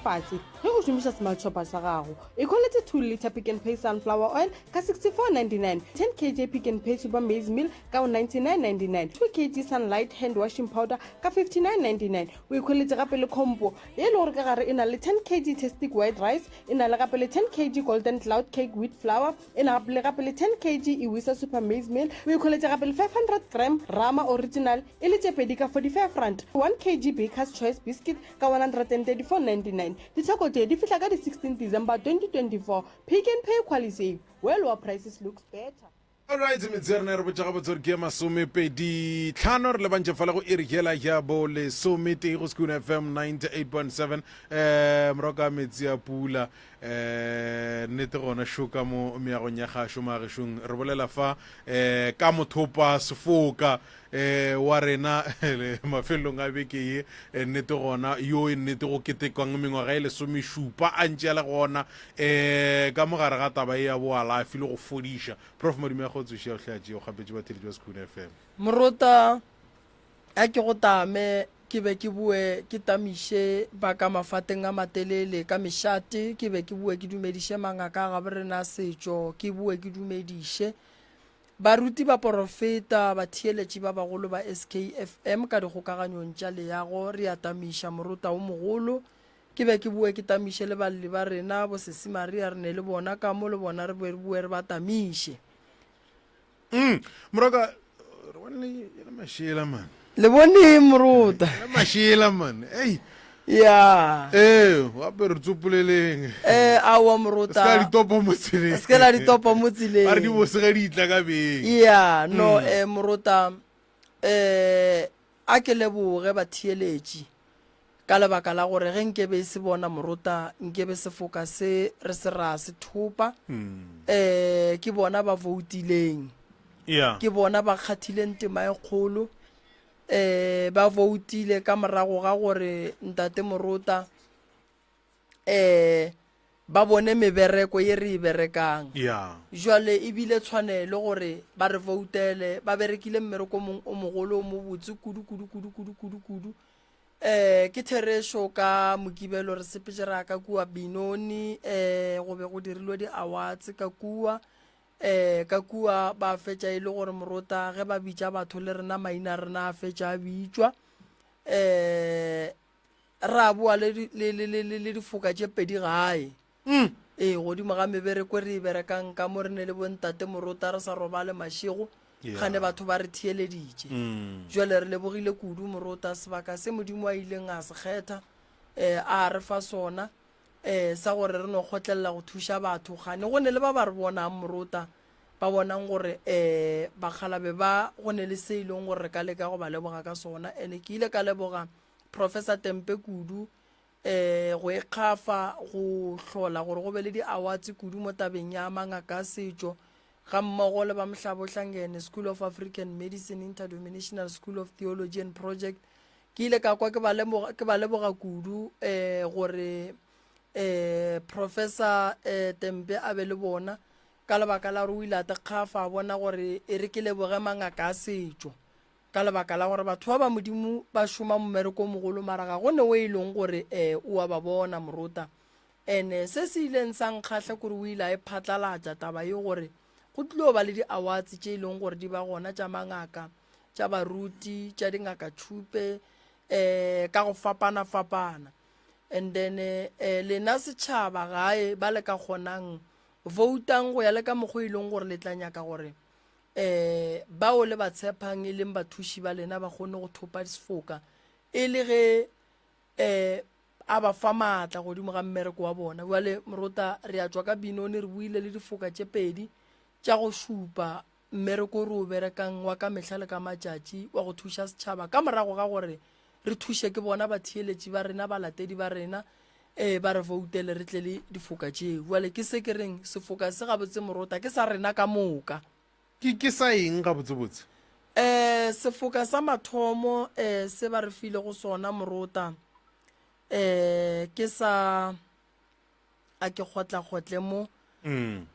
fase ge o šomiša Smart Shopper sa gago. Ikhweletše 2 litre Pick n Pay Sunflower Oil ka 64.99, 10 kg Pick n Pay Super Maize Meal ka 99.99, 2 kg Sunlight Hand Washing Powder ka 59.99. O ikhweletše gape le combo ye e le gore ka gare e na le 10 kg Tastic White Rice, e na le gape le 10 kg Golden Cloud Cake Wheat Flour, e na le gape le 10 kg Iwisa Super Maize Meal. O ikhweletše gape le 500 gram Rama Original e le tše pedi ka R45, 1 kg Baker's Choice Biscuit ka 134.99. Ditheko tše di fihla ka di 16 December 2024. Pick n Pay QualiSave, where lower prices looks better. Alright, metse ya rena e re botša gabotse gore ke ya masomepedi tlhano re lebantše fale go iri yela ya bo lesometee go Sekhukhune FM 98.7 eh morago ka metsi a pula eh nnete gona šoka mo meagong ya gašo magešong re bolela fa eh ka mothopa sefoka eh wa rena mafelelong a beke ye eh, nnete gona yo e nnete go ketekwang mengwaga e lesomešupa a ntše a le gona um ka mogare ga taba e ya boalafi le go fodiša. Prof Madume a Kgotsoši a Hlatše o kgapetše batheeletši ba Sekhukhune FM. Morota, a ke go tame, ke be ke boe ke tamiše ba ka mafateng a matelele ka mešate, ke be ke boe ke dumediše mangaka a gaborena a setšo, ke boe ke dumediše Baruti, baporofeta, batheeletši ba bagolo ba SKFM ka dikgokaganyong tša leago, re a tamiša Morota o mogolo. Ke be ke boe ke tamiše le balli ba rena, bo Sesi Maria, re ne le bona ka mo, le bona re be re boe re ba tamiše. Mm, Moroka, re bone le le mašela man. Le bone eng Morota? Le mašela man. Ei. Ya. Ee, gape re tsopoleleng. Eh, aowa Morota. Se ka ditopa mo tseleng. Se ka la ditopa mo tseleng. Ba re di bose ge di tla ka beng. Ya, no mm. eh Morota eh a ke leboge batheeletši ka lebaka la gore ge nkebe e se bona Morota nkebe sefoka se re se ra se thopa. Mm. Eh ke bona ba voutileng. Yeah. Ke bona ba kgathileng tema e kgolo. Eh ba voutile ka morago ga gore ntate Morota eh ba bone mebereko ye re e berekang. Yeah. Jwale e bile tshwanelo gore ba re voutele, ba berekile mmereko mong o mogolo o mobotse kudu kudu kudu kudu kudu kudu. Eh ke therešo ka Mokibelo re sepetše ra ka kua Benoni eh go be go dirilwe di awards ka kua. Ee, ka kua ba fetša e le gore morota ge ba bitša batho le rena maina a rena a fetša a bitšwa. Um ra boa le, le, le, le, le, le difoka tše pedi gae. Mm. Ee, godimo ga mebereko re e berekang ka mo re ne le bontate morota re sa robale mašego Yeah. gane batho ba re theeleditše. Mm. Jwale re lebogile kudu morota sebaka se Modimo a ileng a se kgetha um a re fa sona. um sa gore re no kgotlelela go thuša batho gane go ne le ba ba re bonang morota ba bonang gore um bakgalabe ba go ne le se e leng gore re ka leka go ba leboga ka sona ene ke ile ka leboga professor tempe kudu um go ikgafa go hlola gore go be le di-awards kudu mo tabeng ya mangaka a setšo ga mmogo le ba mohlabohlangene school of african medicine interdenominational school of theology and project Ke ile ka kwa ke ba lemoga, ke ba leboga kudu um gore um Professor um Tempe a be le bona ka lebaka la gore o ile a tekgafa a bona gore e re ke leboge mangaka a setšo ka lebaka la gore batho ba ba Modimo ba šoma mmereko o mogolo mara ga go ne o e leng gore um o a ba bona morota. Ene se se ileng sa nkgahla kore o ile a e phatlalatša taba ye gore go tlilo ba le di-awards tše e leng gore di ba gona tša mangaka tša baruti, tša dingakatšhupe, um ka go fapana-fapana. And then eh, lena setšhaba gae ba le ka kgonang voutang go ya le ka mokgwa e leng gore le tla nyaka gore um bao le ba tshepang e leng bathuši ba lena ba kgone go thopa sefoka e le ge um a ba fa maatla godimo ga mmereko wa bona. Bjale morota re a tšwa ka Binoni re buile le difoka tše pedi tša go šupa mmereko o re o berekang wa ka mehla le ka matšatši wa go thuša setšhaba ka morago ga gore re thuše ke bona batheeletši ba rena, balatedi ba rena, ee, ba re voutele re tle le difoka tšeo. Bjale ke se ke reng sefoka se gabotse morota ke sa rena ka moka. Ke, ke sa eng gabotsebotse? Ee, sefoka sa mathomo ee, se ba re filego sona morota ee, ke sa, a ke kgotlakgotle mo. Um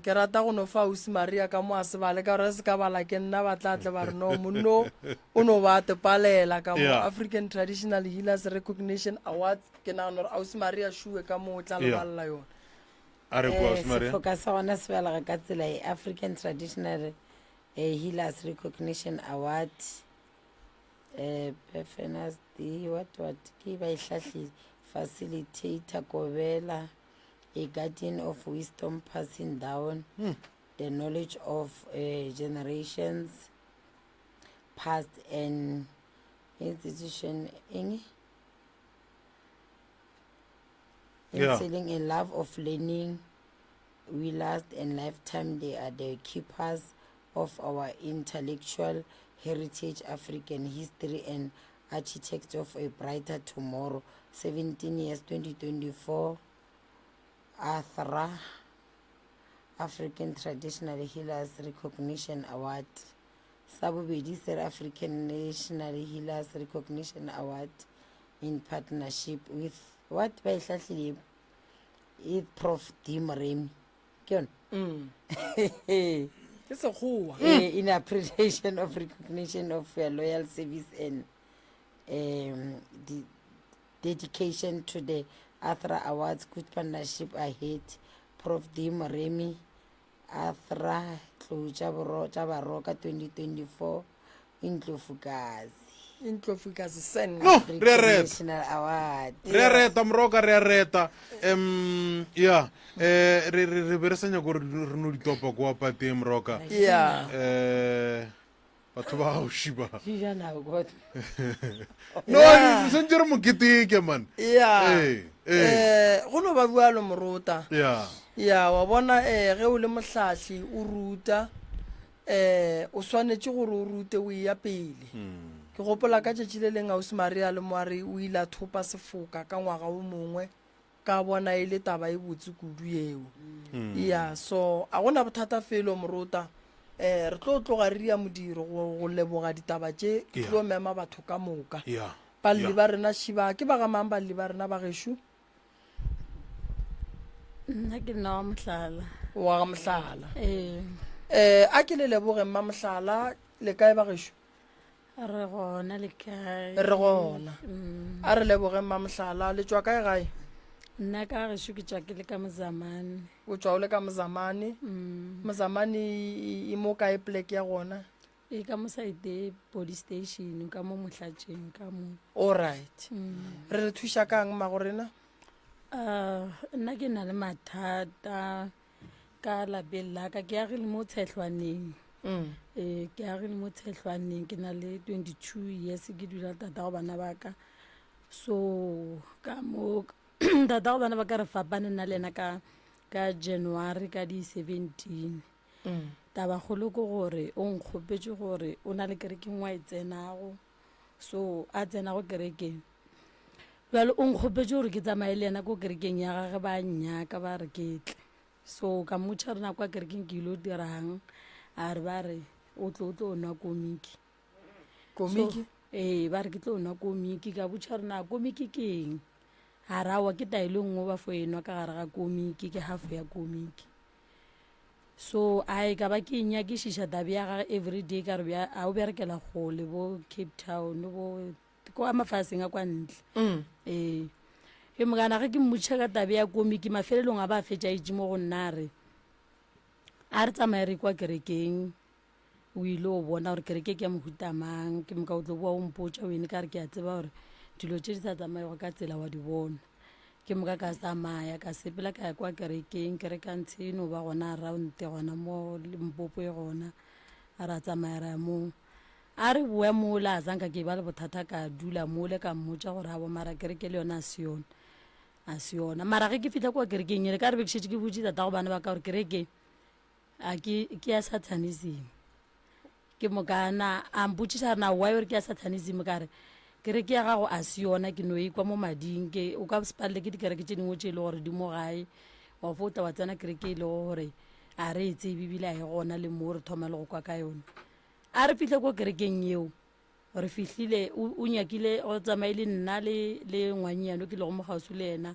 ke rata go no fa ausi Maria ka mo a se bale ka gore se ka bala ke nna ba tla tle ba re no monno o no ba tepalela ka mo Yeah. African Traditional Healers Recognition Awards ke nagana gore ausi Maria šuwe ka mo o tla Yeah. lebalela yona. A re kwa Eh, ausi Maria. sefoka sa gona se balega ka tsela e African Traditional eh, Healers Recognition Award eh, Performance D what what ke ba e hlahlile facilitator Kobela a guardian of wisdom passing down hmm. the knowledge of uh, generations past and institution eng Yeah. instilling a love of learning we last and lifetime they are the keepers of our intellectual heritage african history and architects of a brighter tomorrow 17 years 2024 athra african traditional healers recognition award sa bobedi se re african national healers recognition award in partnership with what ba e hlahlile e prof d moremi ke yone mm. ke sekgowa eh, in appreciation of recognition of your loyal service and um, the dedication to the athra awards good partnership ahead prof d moremi athra tlou tša baroka 2024 intlofukazi intlofukazi sen No, re a reta. national award re a reta moroka re a reta um ya um re re- re be re sa nyako gore re no ditopa kwa pateng moroka ya um batho ba gauši ba Di ja nako batho. no re santse re moketeke man ya Ee, ee. um go no ba bjalo morota ya ya wa bona um ge o le mohlahli o ruta um o swanetše gore o rute o eya pele ke gopola ka tšatši le leng ausi maria le moare o ile a thopa sefoka ka ngwaga o mongwe ka bona e le taba e botse kudu yeo ya so a gona bothata felo morota um re tlo tloga re ria modiro go go leboga ditaba tše ke Yeah. tlo mema batho ka moka ya balli Yeah. ba rena šiba ke ba ga mang balli ba rena ba gešo nna ke nna wa mohlala wa ga mohlala ee um a ke le leboge mma mohlala le kae ba gešo re gona le kae re gona Mm. a re leboge mma mohlala le tšwa kae gae nna ka gešo ke tšwa ke le ka mozamane o tšwa o le ka mozamane Mm. mozamane e- e mo kae plek ya gona e ka mo saete police station ka mo mohlatšeng ka mo allright Mm. re re thuša kang mmago rena Ah, nna ke na le mathata ka lapeng la ka ke agile mo tshehlwaneng Mm. ee ke agile mo tshehlwaneng ke na le 22 years ke dula le tatago bana ba ka so ka mo tatago bana ba ka re fapane nna le ena ka ka january ka di 17 Mm. Tabakgolo ke gore o nkgopetše gore o na le kerekeng wa e tsenago, so a tsenago kerekeng. Bjale o nkgopetše gore ke tsamaye le yena ko kerekeng ya gage ba nnyaka ba re ke tle. So ka mmotša gore na kwa kerekeng ke ilo dirang, a re ba re o tlo o tlo nwa komiki. Komiki? So, ee ba re ke tlo nwa komiki, ka botša gore na komiki ke eng, a re aowa ke taelo e nngwe ba fo e nwa ka gare ga komiki, ke half ya komiki. So a e ka ba ke nyakišiša tabe ya gage everyday ka re bja a o berekela kgole bo Cape Town bo kwa mafaseng a kwa ntle Mm. ee ke mokana ge ke mmotšiša ka tabe ya komiki mafelelong a ba a fetša itše mo go nna a re a re tsamaye re kwa kerekeng O ile o bona gore kereke ke ya mohuta mang, ke moka o tlo boa o mpotša o ene ka re ke a tseba gore dilo tše di sa tsamayego ka tsela wa di bona. Ke moka ka tsamaya ka sepela ka ya kwa kerekeng, kereke ya ntshe e no ba gona around gona mo Limpopo e gona, a ra tsamaya ra ya moo. A re boya mola a zanka ke ba le bothata ka dula mole ka mmotša gore aowa mara kereke le yona a se yona, a se yona. Mara ge ke fihla kwa kerekeng ele ka re be ke šetše ke botše tatago bana ba ka gore kereke A ke, ke ya satanism. Ke moka na a mpotšiša re na why o re ke ya satanism ka re kereke ya gago a se yona ke no ikwa mo mading ke o ka se palele ke dikereke tše dingwe tše e le gore di mo gae wa fo tla wa tsena kereke e lego gore a re e tsebe ebile a e gona le mo re thoma le go kwa ka yone a re fihle ko kerekeng eo re fihlile o nyakile go tsamaye le nna le le ngwannyane ke lego mo kgauswi le yena.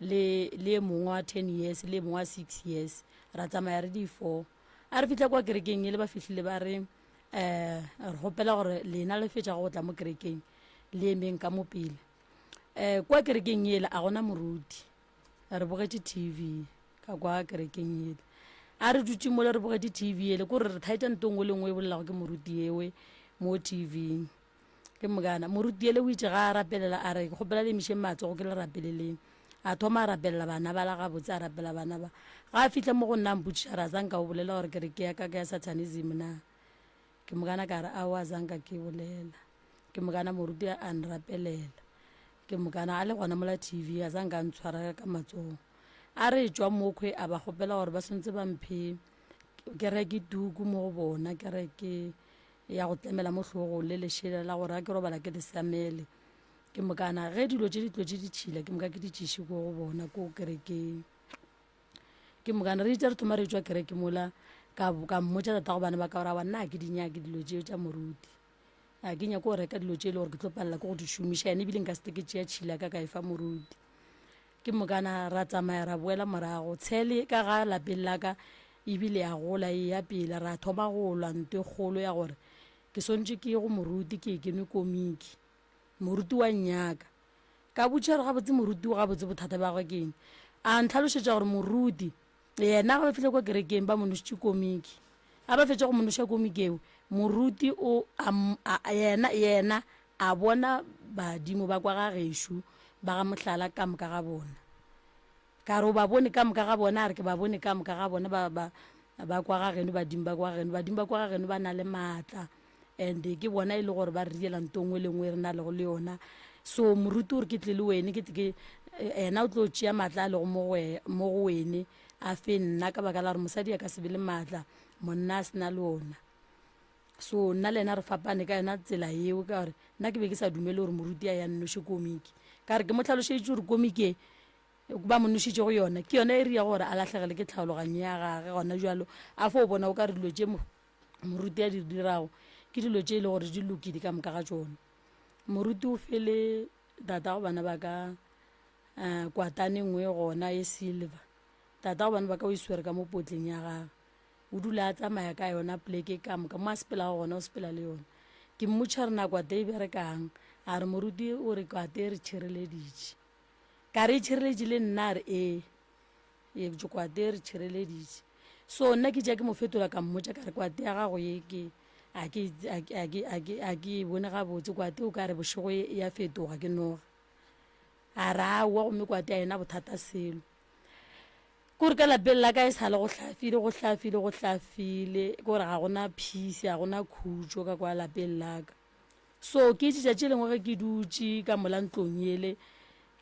le le e mongwe wa ten years le e mongwe wa six years ra tsamaya re di-four a re fitlha kwa kerekeng e le ba fihlile ba re um re kgopela gore lena le fetša go tla mo kerekeng le emeng ka mo pele um kwa kerekeng ele a gona moruti re bogetše tv ka kwa kerekeng ele a re dutše mole re bogetše tv ele kore re thaetša nto nngwe le nngwe e bolelago ke moruti ewe mo tvng Ke mokana moruti yele o itše ga a rapelela a re, Ke kgopela le emišeng matsogo ke le rapeleleng. A thoma a rapelela bana bala gabotse, a rapela bana ba. Ga a fihla mo go nna a mpotšiša a re, A zanka o bolela gore kereke ya ka ke ya Satanism na? Ke mokana ka re, Aowa zanka ke bolela. Ke mokana moruti a nrapelela. Ke mokana a le gona mola TV a zanka a ntshwara ka matsogo. A re etšwa mokhwe a ba kgopela gore ba swantse ba mphe ke reke tuku mo go bona ke reke ya go tlemela mo hlogong le lešela la gore ga ke robala ke le samele. Ke mokana ge dilo tše di tlotše ditšhila ke moka ke di tšiše ko go bona ko kerekeng. Ke mokana re itše re thoma re tšwa kereke mola ka ka mmotša tata go bana ba ka gore awa nna ga ke di nyake dilo tšeo tša moruti. A ke nyake go reka dilo tše e le gore ke tlo palela ke go di šomiša ene ebile nka se ke tšea tšhila ka ka e fa moruti. Ke mokana ra tsamaya ra boela morago. Tshele ka ga lapeng la ka ebile ya gola e ya pele ra thoma go lwa nto e kgolo ya gore ke swantše ke ye go moruti ke ye ke nwe komiki. Moruti wa nnyaka. Ka botšiša gore gabotse moruti o gabotse bothata bja gagwe ke eng. A ntlhalošetša gore moruti yena ga ba fihla kwa kerekeng ba mo nošitše komiki. Ga ba fetša go mo noša komiki eo, moruti o a, a, yena, yena a bona badimo ba kwa ga gešo ba ga mohlala ka moka ga bona. Ka re o ba bone ka moka ga bona, a re ke ba bone ka moka ga bona ba, ba, ba kwa ga geno, badimo ba kwa ga geno. Badimo ba kwa ga geno ba na le maatla and ke bona e le gore ba re diela nto nngwe le nngwe e re na lego le yona. So moruti o re ke tle le wene ke tle ke yena o tlo tšea maatla a lego mo go mo go wene a fe nna ka baka la gore mosadi a ka se be le maatla monna a se na le ona. So nna le yena re fapane ka yona tsela yeo ka gore nna ke be ke sa dumele gore moruti a ya nnoše komiki. Ka re ke mo hlalošeditše gore komiki e ba mo nošitšego yona ke yona e ria gore a lahlegelwe ke tlhaologanyo ya gage gona jalo a fo bona o ka re dilo tše moruti a di dirago ke dilo tše e le gore di lokile ka moka ga tšona. Moruti o fele tatago bana ba ka um kwatane nngwe gona e silver. Tatago bana ba ka o e swere ka mo potleng ya gage. O dula a tsamaya ka yona poleke ka moka mo a sepelago gona o sepela le yona. Ke mmotšiša gore na kwate e berekang a re moruti o re kwate e re tšhireleditše. Ka re e tšhireleditše le nna a re ee. Ee kwate e re tšhireleditše. So nna ke tša ke mo fetola ka mmotša ka re kwate ya gago ye ke a ke a ke a ke a ke a ke e bone gabotse kwate o ka re bošego e ya fetoga ke noga. A re aowa gomme kwate a ena bothata selo. Kore ka lapeng la ka e sa le go hlafile go hlafile go hlafile kore ga gona peace ga gona khutšo ka kwa lapeng la ka. So ke itše tšatši lengwe ge ke dutše ka mola ntlong yele,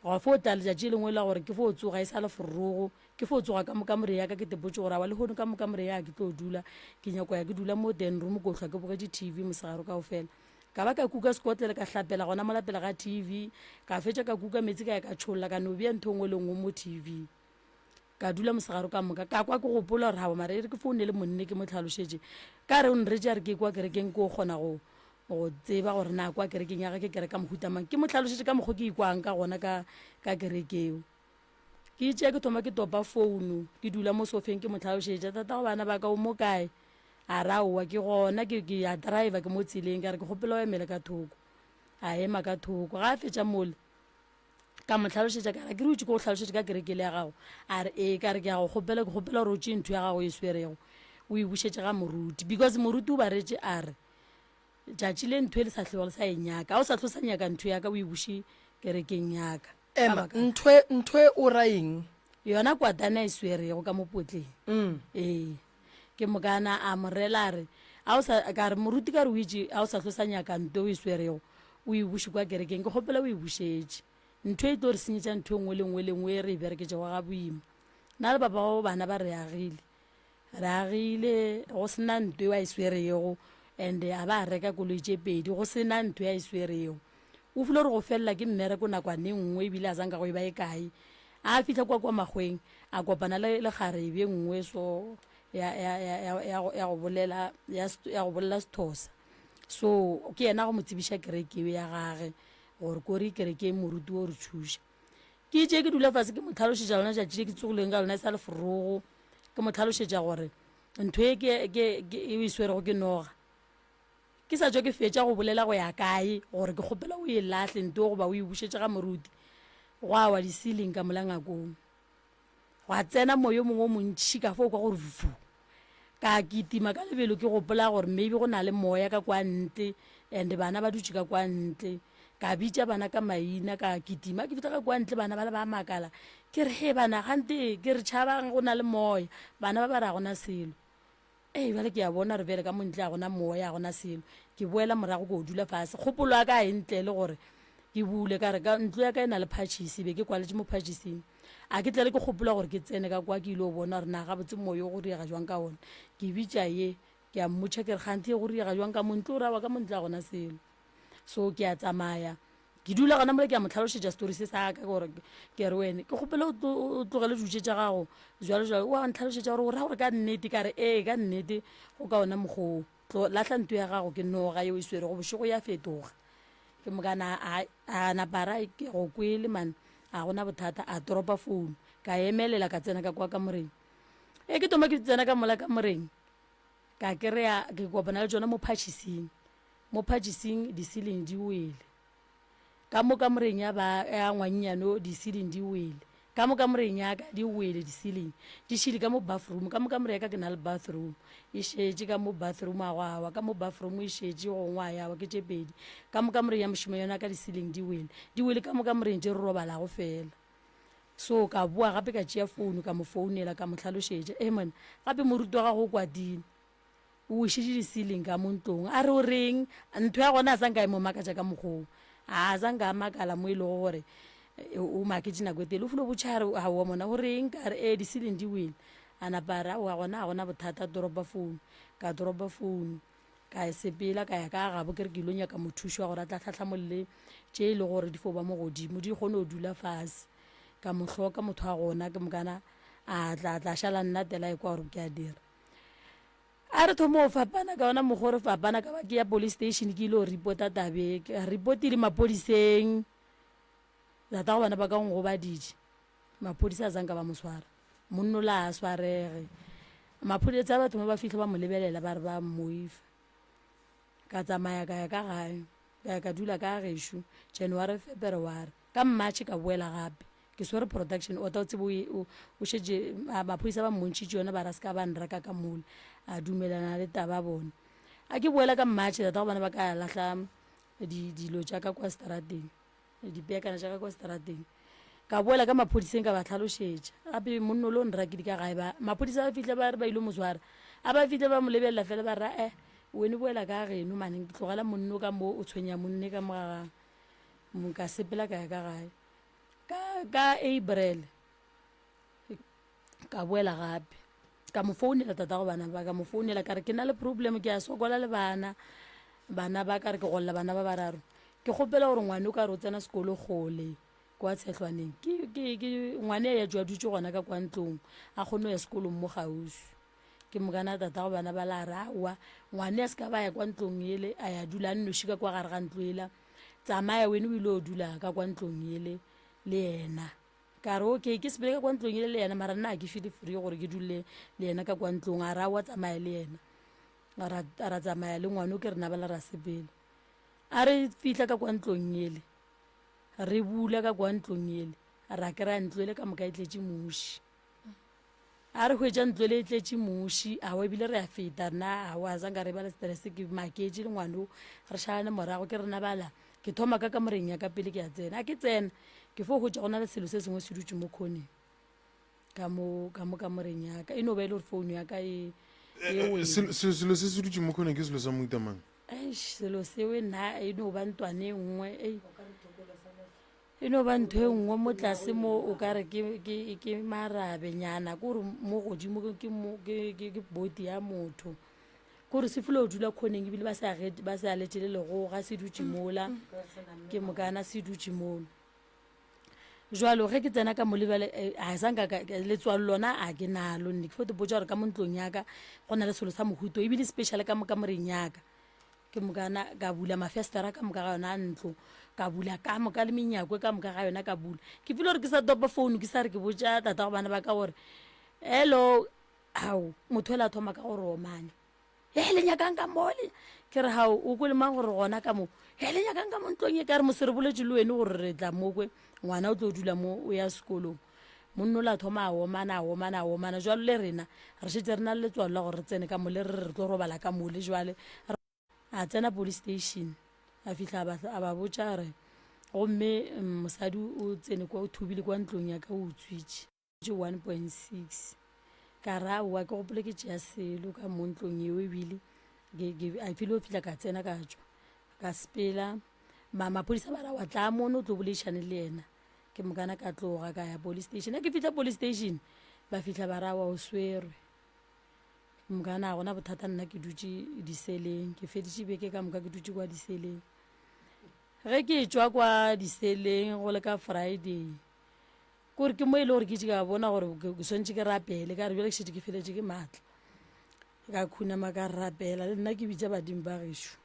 gwa fo tla letšatši lengwe la gore ke fo tsoga e sa le forogo, ke fo tsoga ka mo kamore ya ka ke tepotše gore awa lehono ka mo kamore ya ke tlo dula, ke nyako ya ke dula mo den room ko hlwa ke bogetše TV mosegare kaofela. Ka ba ka kuka sekotlele ka hlapela gona mola pele ga TV, ka fetša ka kuka meetse ka ya ka tšholla ka no bea ntho e nngwe le nngwe mo TV. Ka dula mosegare ka moka, ka kwa ke gopola gore hao mara e re ke founele monne ke mo tlhalošetše. Ka re o nretše a re ke kwa kerekeng ko kgona go go tseba gore na kwa kerekeng ya ge ke kereka mohuta mang. Ke mo tlhalošetše ka mokgo ke ikwang ka gona ka ka kerekeo. Ke itše ke thoma ke topa founu, ke dula mo sofeng ke mo tlhalošetša, tata go bana ba ka o mo kae? A re aowa ke gona ke ke ya driver ke mo tseleng, ka re ke kgopela o emele ka thoko. A ema ka thoko, ga a fetša mole Ka mo hlalošetša ka re, Ke re o tše ke go hlalošetše ka kerekele ya gago? A re, Ee. Ka re, Ke a go kgopela, ke kgopela gore o tšee ntho ya gago e swerego o e bušetše ga moruti. Because moruti o ba retše a re, Tšatši le ntho e le sa hlwego le sa e nyaka, ga o sa hlo sa nyaka ntho ya ka o e buše kerekeng ya ka. Ka Ema, baka la. ntho e, ntho e o ra eng? Yona kwatana e swerego ka mo potleng. Mm. Ee. Ke mokana a mo rela a re, A o sa, ka re, moruti ka re o itše, a o sa hlo sa nyaka nto o e swerego, o e buše kwa kerekeng, ke kgopela o e bušetše. Ntho e tlo re senyetša ntho e nngwe le nngwe le nngwe e re e bereketšego ga boima. Nna le papa wa bana ba re agile. Re agile go se na nto eo a e swerego and a ba a reka koloi tše pedi go se na ntho ya e swerego. O file gore go felela ke mmereko nakwane e nngwe ebile a zanka go e ba e kae. A fihla kwa kwa makgweng a kopana le lekgarebe e nngwe so ya, ya, ya, ya, ya, ya go bolela ya, ya go bolela Sethosa. So ke yena go mo tsebiša kereke eo ya gage gore kore kerekeng moruti o re thuša. Ke itše ke dula fase ke mo tlhalošetša lona tšatši le ke tsogileng ka lona e sa le forogo, ke mo tlhalošetša gore ntho e ke, ke, ke, e o e swerego ke noga. Ke sa tšwa ke fetša go bolela go ya kae gore ke kgopela o e lahle nto goba o e bušetše ga moruti, gwa wa di-ceiling ka mola ngakong. Gwa tsena moya o mongwe o montši ka fo kwa gore vu. Ka kitima ka lebelo ke gopola gore maybe go na le moya ka kwa ntle and bana ba dutše ka kwa ntle. Ka bitša bana ka maina ka kitima ke fihla ka kwa ntle bana ba le ba makala. Ke re he bana gante ke re tšhabang go na le moya. Bana ba ba re ga gona selo. Ei, bjale ke a bona gore bjale ka mo ntle ga gona moya, ga gona selo. Ke boela morago ko dula fase. Kgopolo ya ka ga e ntlele gore ke bule, ka re ka ntlo ya ka e na le phatšhisi, be ke kwaletše mo phatšhising. A ke tlele ke kgopola gore ke tsene ka kwa ke ile go bona gore na gabotse moya o go riega jwang ka wona. Ke bitša ye, ke a mmotša ke re kganthe go riega jwang ka mo ntlo, o re aowa ka mo ntle ga gona selo. So ke a tsamaya ke dula gona mola ke a mo tlhalošetša story se sa ka gore ke re wene ke kgopele o tlogele dutše tša gago jalo jalo o a ntlhalošetša gore o ra gore ka nnete ka re ee ka nnete go ka ona mokgoo tlo lahla nto ya gago ke noga yeo e swerego bošego ya fetoga ke mokana a napara ke go kwele man a gona bothata a toropa founu ka emelela ka tsena ka kwa kamoreng e ke toma ke tsena ka mola kamoreng ka kry-a ke kopana le tsona mo phatšhising Mo phatšising di-ceiling di wele. Ka mo kamoreng ya ba ya ngwannyane o di-ceiling di wele. Ka mo kamoreng ya ka di wele di-ceiling. Di šile ka mo bathroom. Ka mo kamoreng ya ka ke na le bathroom. E šetše ka mo bathroom a gwa wa. Ka mo bathroom e šetše gongwe a ya wa ke tše pedi. Ka mo kamoreng ya mošemanyana wa ka di-ceiling di wele. Di wele ka mo kamoreng tše re robalago fela. So ka boa gape ka tšea founu ka mo founela ka mo hlalošetša. Ee monna, gape moruti wa gago o kwatile. O wišitše di-ceiling ka mo ntlong. A re o reng? Ntho ya gona a sa nka e mo makatša ka mokgwa oo. A sa nka a makala mo e lego gore eh, o maketše nako e tele. O filo botšha a re aowa mona o reng? Ka re ee di-ceiling di wele. A napa a re aowa gona ga gona bothata toropa founu. Ka toropa founu ka e sepela ka ya ka gabo ke re ke ilo nyaka mothuši wa gore a tla tlhahlamolole tše e le gore di fo ba mo godimo di kgone go dula fase. Ka mo hloka motho wa gona ke mokana a tla tla šala nna tela e kwa gore ke a dira. A re thoma go fapana ka ona mokgwa o re fapana ka ba ke ya police station ke ile go reporta tabe ke reportile mapodiseng tata go bana ba ka ngobaditše maphodisa a zanka ba mo swara monno la a swarege maphodisa batho mo ba fihla ba mo lebelela ba re ba mmoifa ka tsamaya ka ya ka gae ka ya ka dula ka gešo January February Ka March ka boela gape ke swere production order o tsebe o, o šetše maphodisa ba mmontšhitše yona ba ra se ka ba nraka ka mola a dumelana le taba bona. A ke boela ka March tata go bana ba ka lahla dilo tša ka kwa strateng dipeakana tša ka kwa strateng ka boela ka maphodiseng ka ba tlhalošetša gape monno lo nrakile ka gae ba maphodisa ba fihle ba re ba ile mo swara a ba fihle ba mo lebelela fela ba ra eh wene boela ka geno mane tlogela monno ka mo o tshwenya monne ka mo ga gago Ka sepela ka ya ka gae. Ka, ka April, ka boela gape. Ka mo founela tatago bana ba, ka mo founela ka re ke na le problem, ke a sokola le bana. Bana ba ka re ke golla bana ba bararo. Ke kgopela gore ngwane o ka re o tsena sekolo kgole kwa Tshehlwaneng. Ke, ke, ke ngwane a ya tšwa dutše gona ka kwa ntlong, a kgone go ya sekolong mo kgauswi. Ke mokana tatago bana ba la re aowa, ngwane a se ka ba ya kwa ntlong ele, a ya dula a nnoši ka kwa gare ga ntlo ela. Tsamaya wene o ile o dula ka kwa ntlong yele le yena. Ka re okay, ke sepele ka kwa ntlong yele le yena, mara nna ga ke feel free gore ke dule le yena ka kwa ntlong. A re aowa tsamaya le yena. Ra, ra tsamaya le ngwano ke rena bala ra sepela. A re fihla ka kwa ntlong yele, re bula ka kwa ntlong yele, ra kry-a ntlo ele ka moka e tletše muši. A re hwetša ntlo le e tletše muši, awa ebile re a feta rena, awa a zanka re ba le stress, ke maketše le ngwano, re šalane morago, ke rena bala, ke thoma ka kamoreng ya ka pele ke a tsena, a ke tsena, ke fo hwetša go na le selo se sengwe se dutše mo khoneng, ka mo, ka mo kamoreng ya ka, e no ba e le gore founu ya ka e, e eh, wele. Selo selo se se dutše mo khoneng ke selo sa mohuta mang? Eish, selo seo nna e no ba ntwane e nngwe, ei. E no ba ntho e nngwe mo tlase mo o ka re ke, ke, ke marabenyana, ke gore mo godimo ke, ke, ke, ke, ke body ya motho. Ke gore se filo dula khoneng ebile ba sa ba sa letše le legoga se dutše mola, ke mokana se dutše mola. Jwalo ge ke tsena ka mo lebale eh, a sa nka ka- ka- letswalo lona a ke nalo nne ke fo te botša gore ka mo ntlong ya ka go na le selo sa mohuto ebile special ka mo kamoreng ya ka. Ke mokana ka bula mafestera ka moka ga yona a ntlo. Ka bula ka moka le menyakwe ka moka ga yona ka bula. Ke feel gore ke sa topa phone ke sa re ke botša tata go bana ba ka gore hello, ao motho ela a thoma ka gore omanya. He le nyakang ka mo le ke re hao o kwele mang gore gona ka mo he le nyakang ka mo ntlong e ka re mose re boletše le wene gore re tla mo kwe ngwana o tlo dula mo o ya sekolong. Monna o la thoma a omana a omana a omana jwalo le rena re šetše re na le letswalo la gore re tsene ka mo le re re tlo robala ka mo le jwale A tsena police station a fihla a ba, a ba botša a re gomme mosadi o tsene kwa o thubile kwa ntlong ya ka o utswitše 1.6 ka re aowa ke gopole ke tšea selo ka mo ntlong yeo ebile a file o fihla ka tsena ka tšwa ka sepela ma maphodisa ba ra wa tla mono o tlo boledišane le yena ke mokana ka tloga ka ya police station a ke fihla police station ba fihla ba ra wa o swerwe Mokana ga gona bothata nna ke dutše diseleng ke feditše beke ka moka ke dutše kwa diseleng ge ke tšwa kwa diseleng go le ka friday kore ke mo e le gore ke itše ka bona gore ke swantše ke rapele ka re bjale ke šetše ke feletše ke maatla ka khunama ka rapela le nna ke bitša badimo ba gešo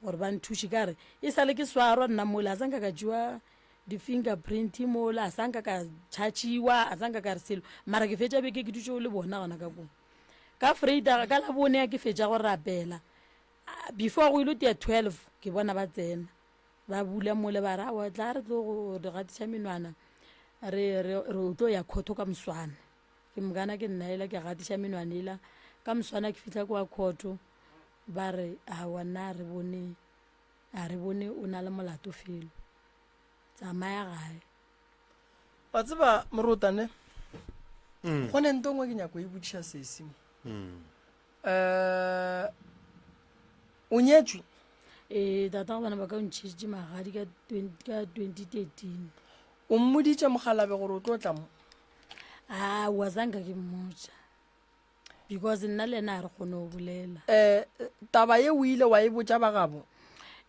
gore ba nthuše ka re e sa le ke swarwa nna mola a sanka ka tšewa di-finger print mola a sanka ka tšhatšhiwa a sanka ka re selo mara ke fetša beke ke dutše o le bona gona ka koo ka freida ka labone ya ke fetša go rapela before go ile tia 12 ke bona ba tsena ba bula mole ba ra wa tla re tlo go re gatiša menwana re re re o tlo ya khotho ka moswana ke mokana ke nna ela ke gatiša menwana ela ka moswana ke fihla kwa khotho Ba re, Aowa, nna a re bone, a re bone o na le molato felo. Tsamaya gae. Wa tseba morota ne go ne nto nngwe ke nyako e botšiša sesi mo um o nyetšwe Ee, tata go bana ba ka o ntšhetše magadi ka 20 ka 2013. O mmoditše mokgalabe gore o tlo tla mo? Aowa, zanka ke mmotša. Because nna le ena ga re kgone go bolela. Um taba ye o ile wa e botša ba gabo?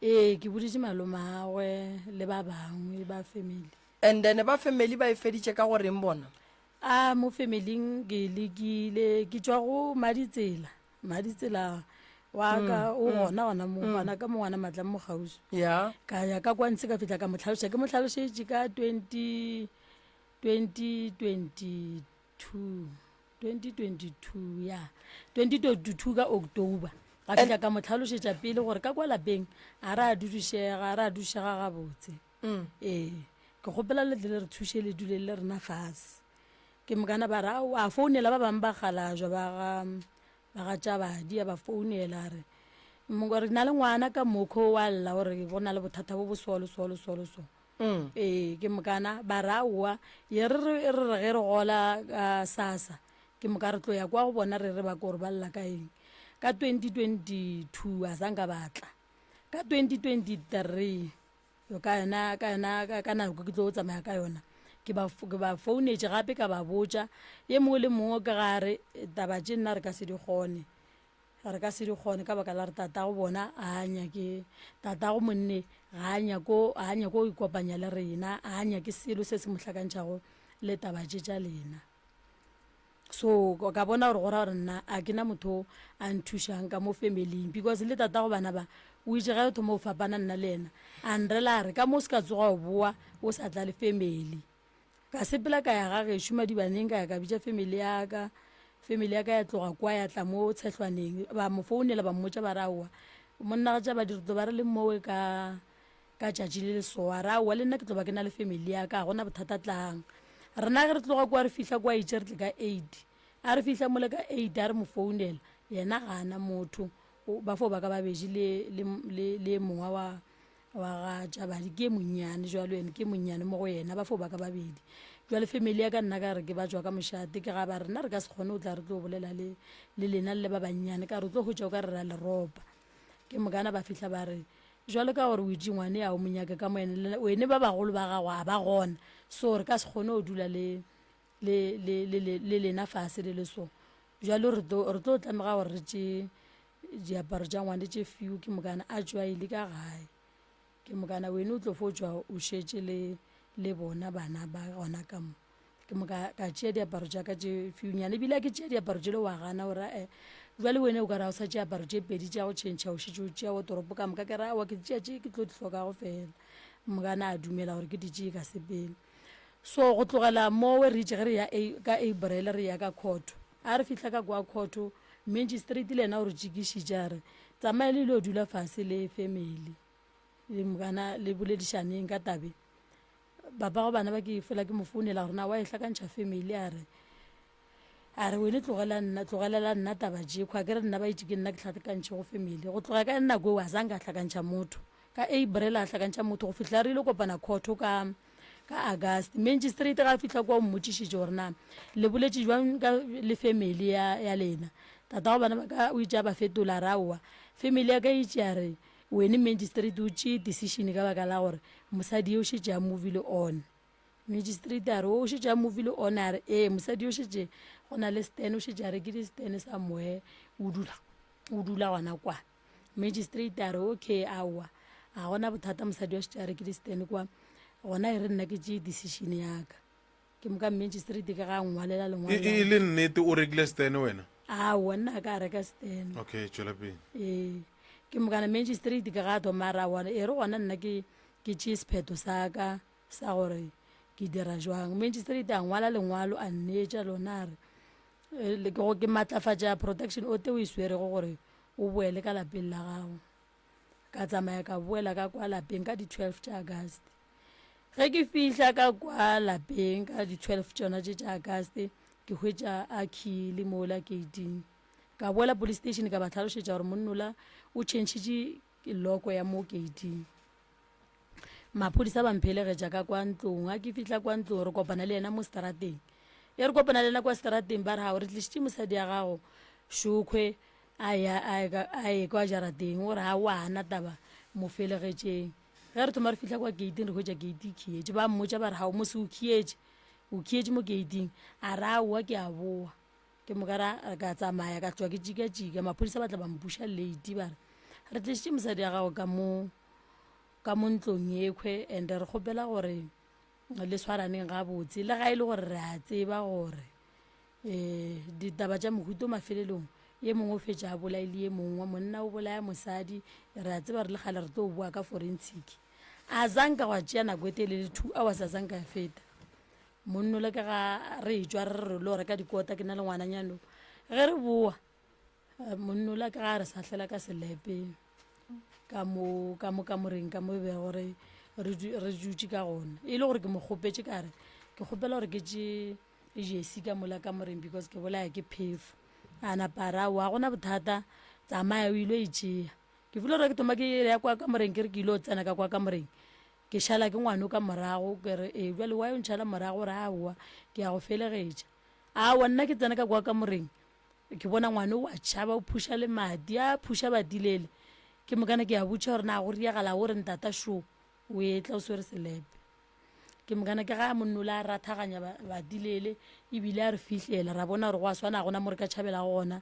Ee, ke boditše malomagwe le ba bangwe ba family. And then ba family ba e feditše ka go reng bona? A mo familing ke lekile, ke tšwa go Maditsela, Maditsela wa ka o gona gona mo, gona ka mo ngwana Matlang mo kgauswi. Ya. Ka ya ka kwa ntshe ka fihla ka mo hlaloša, ke mo hlalošetše ka 20, 2022. 2022 ya 2022 ka October ka fihla ka mo tlhalošetša pele gore ka kwa lapeng a re a dudišega a re a dušega gabotse mm. ee ke kgopela le tle le re thuše le dule le rena fase ke mokana ba re a founela ba bangwe ba galajwa ba ga ba ga tšabadi a ba founela a re re na le ngwana ka mokho wa lla gore go na le bothata bo bo so le so le so le so Mm. Ee, ke mokana ba re aowa, ye re re re re ge re gola ka sasa, ke moka re tlo ya kwa go bona re re ba ko re ba lla ka eng. Ka 2022 a sanka ba tla. Ka 2023 yo ka yona ka yona ka ka nako ke tlo tsamaya ka yona ke ba ke ba founetše gape ka ba botša ye mongwe le mongwe ka ga re taba tše nna re ka se di kgone. Re ka se di kgone ka baka la gore tatago bona ga a nyake, tatago monne ga a nyako, ga a nyako go ikopanya le rena, ga a nyake selo se se mo hlakantšhago le taba tše tša lena. So ka bona gore go ra gore nna a ke na motho a nthušang ka mo familing because le tatago bana ba o itše ge o thoma go fapana nna le yena a nrela a re ka mo o se ka tsoga o boa o sa tla le family. Ka sepela ka ya ga gešo Madibaneng ka ya ka bitša family ya ka. Family ya ka ya tloga kwa ya tla mo Tshehlwaneng. Ba mo founela ba mmotša ba re aowa monna ga tša badiri tlo ba re le mowe ka ka tšatši le le so. A re aowa le nna ke tlo ba ke na le family ya ka ga gona bothata tlang. Rena ge re tloga kwa re fihla kwa itše re tle ka eight. A re fihla mole ka eight a re mo founela yena ga ana motho ba fo ba ka ba beji le le le le mongwe wa wa ga Tšabadi ke monnyane jwalo ene ke monnyane mo go yena ba fo ba ka babedi jwale family ya ka nna ka re ke ba tšwa ka mošate ke ga ba rena re ka se kgone go tla re tlo bolela le le lena le ba bannyane ka re tlo hwetša o ka re ra le ropa ke mokana ba fihla ba re jwalo ka gore o itše ngwane a o monyake ka mo ene wene ba bagolo ba gago a ba gona so re ka se kgone go dula le le le le le lena fase le le so jwalo re tlo re tlo tlamega gore re tše diaparo tša ngwane tše few ke mokana a tšwa ile ka gae ke mokana wene o tlo fo tšwa o šetše le le bona bana ba gona ka mo ke moka ka tšea diaparo tša ka tše fewnyana ebile a ke tšea diaparo tšele wa gana ora e jale wene o ka ra o sa tšea aparo tše pedi tša go tšhentšha o šetše o tšea wa toropo ka moka ke ra wa ke tšea tše ke tlo di hlokago fela. Mokana a dumela gore ke di tšee ka sepele. So go tlogela mowe re itše ge re ya ka April re ya ka court. A re fihla ka kwa court, magistrate le yena o re tšikišitše a re tsamaya le ile dula fase le family le mokana le boledišaneng ka tabe. Papa go bana ba ke fela ke mo founela gore na wa e hlakantšha family a re A re, Wene tlogela nna, tlogelela nna taba tšekhwa. Ke re nna ba itše ke nna ke hlakantšhego family. Go tloga ka nako eo a sa nka hlakantšha motho. Ka April a hlakantšha motho go fihla re ile kopana court ka ka August. Magistrate ga a fihla kwa o mmotšišitše gore na le boletše jwang ka le family ya ya lena. Tatago bana ba ka o itše a ba fetola a re aowa family ya ka e itše ya re wene magistrate o tšee decision ka baka la gore mosadi o šetše a movile on. Magistrate a re, O šetše a movile on? A re, Ee, mosadi o šetše, go na le stand, o šetše a rekile stand somewhere, o dula, o dula gona kwa. Magistrate a re, Okay, aowa, ga gona bothata, mosadi wa šetše a rekile stand kwa, gona e re nna ke tšee decision ya ka. Ke moka magistrate ke ga a nngwalela lengwalo E, e le nnete o rekile stand wena? Aowa, nna ga ka reka stand. Okay, tšwela pele. Ee, ke mokana magistrate ke ga a thoma a re, aowa, e re gona nna ke ke tšee sephetho sa ka. sa gore ke dira jwang. Magistrate a ngwala lengwalo a nneetša lona a re eh, ke go ke matlafatša protection order o e swerego gore o boele ka lapeng la gago. Ka tsamaya ka boela ka kwa lapeng ka di-12 tša August. Ge ke fihla ka kwa lapeng ka di-12 tšona tše tša August ke hwetša a khile mola gating. Ka boela police station ka ba hlalošetša gore monnola o tšhentšhitše loko ya mo gating. Maphodisa ba mphelegetša ka kwa ntlong. Ga ke fihla kwa ntlong re kopana le yena mo seterateng. E re kopana le yena kwa seterateng ba re gao re tlišitše mosadi ya gago Šokhwe a ya a ye kwa jarateng o re ga wa na taba mo felegetšeng. Ge re thoma re fihla kwa gate-ing re hwetša gate e khietše. Ba mmotša ba re gao mose o khietše, o khietše mo gate-ing. A re aowa ke a boa. Ke moka ra ka tsamaya ka tšwa ke tšika-tšika. Maphodisa ba tla ba mpuša late ba re re tlišitše mosadi ya gago ka mo ka mo ntlong yekhwe and re kgopela gore le swaraneng gabotse le ga e le gore re a tseba gore um ditaba tša mohuto mafelelong ye mongwe o fetša a bolaile ye mongwe monna o bolaya mosadi re a tseba re le kgale re tlo boa ka forensic a zanka gwa tšea nako e telele two hours a zanka ya feta monnole ke ga re etšwa re re lo reka dikota ke na le ngwananyano ge re boa Eh, monnola ke ga re sahlela ka selepe ka mo ka mo kamoreng ka mo e bego re re dutše ka gona e le gore ke mo kgopetše ka re ke kgopela gore ke tše jesi ka mola kamoreng because ke bolaya ke phefo a napa ra wa gona bothata tsamaya o ile e tšea ke file gore ke thoma ke ya kwa kamoreng ke re ke ile o tsena ka kwa kamoreng ke šala ke ngwano ka morago ke re ee bjale wa yo ntšhala morago gore aowa ke ya go felegetša aowa nna ke tsena ka kwa kamoreng Ke bona ngwana o a tšhaba o phuša le madi a phuša badilele ke mokana ke a botša gore na go riagala o re ntata šo o etla o swere selepe ke mokana ke ga monnola a rathaganya badilele ebile a re fihlela ra bona gore go a swana gona mo re ka tšhabela gona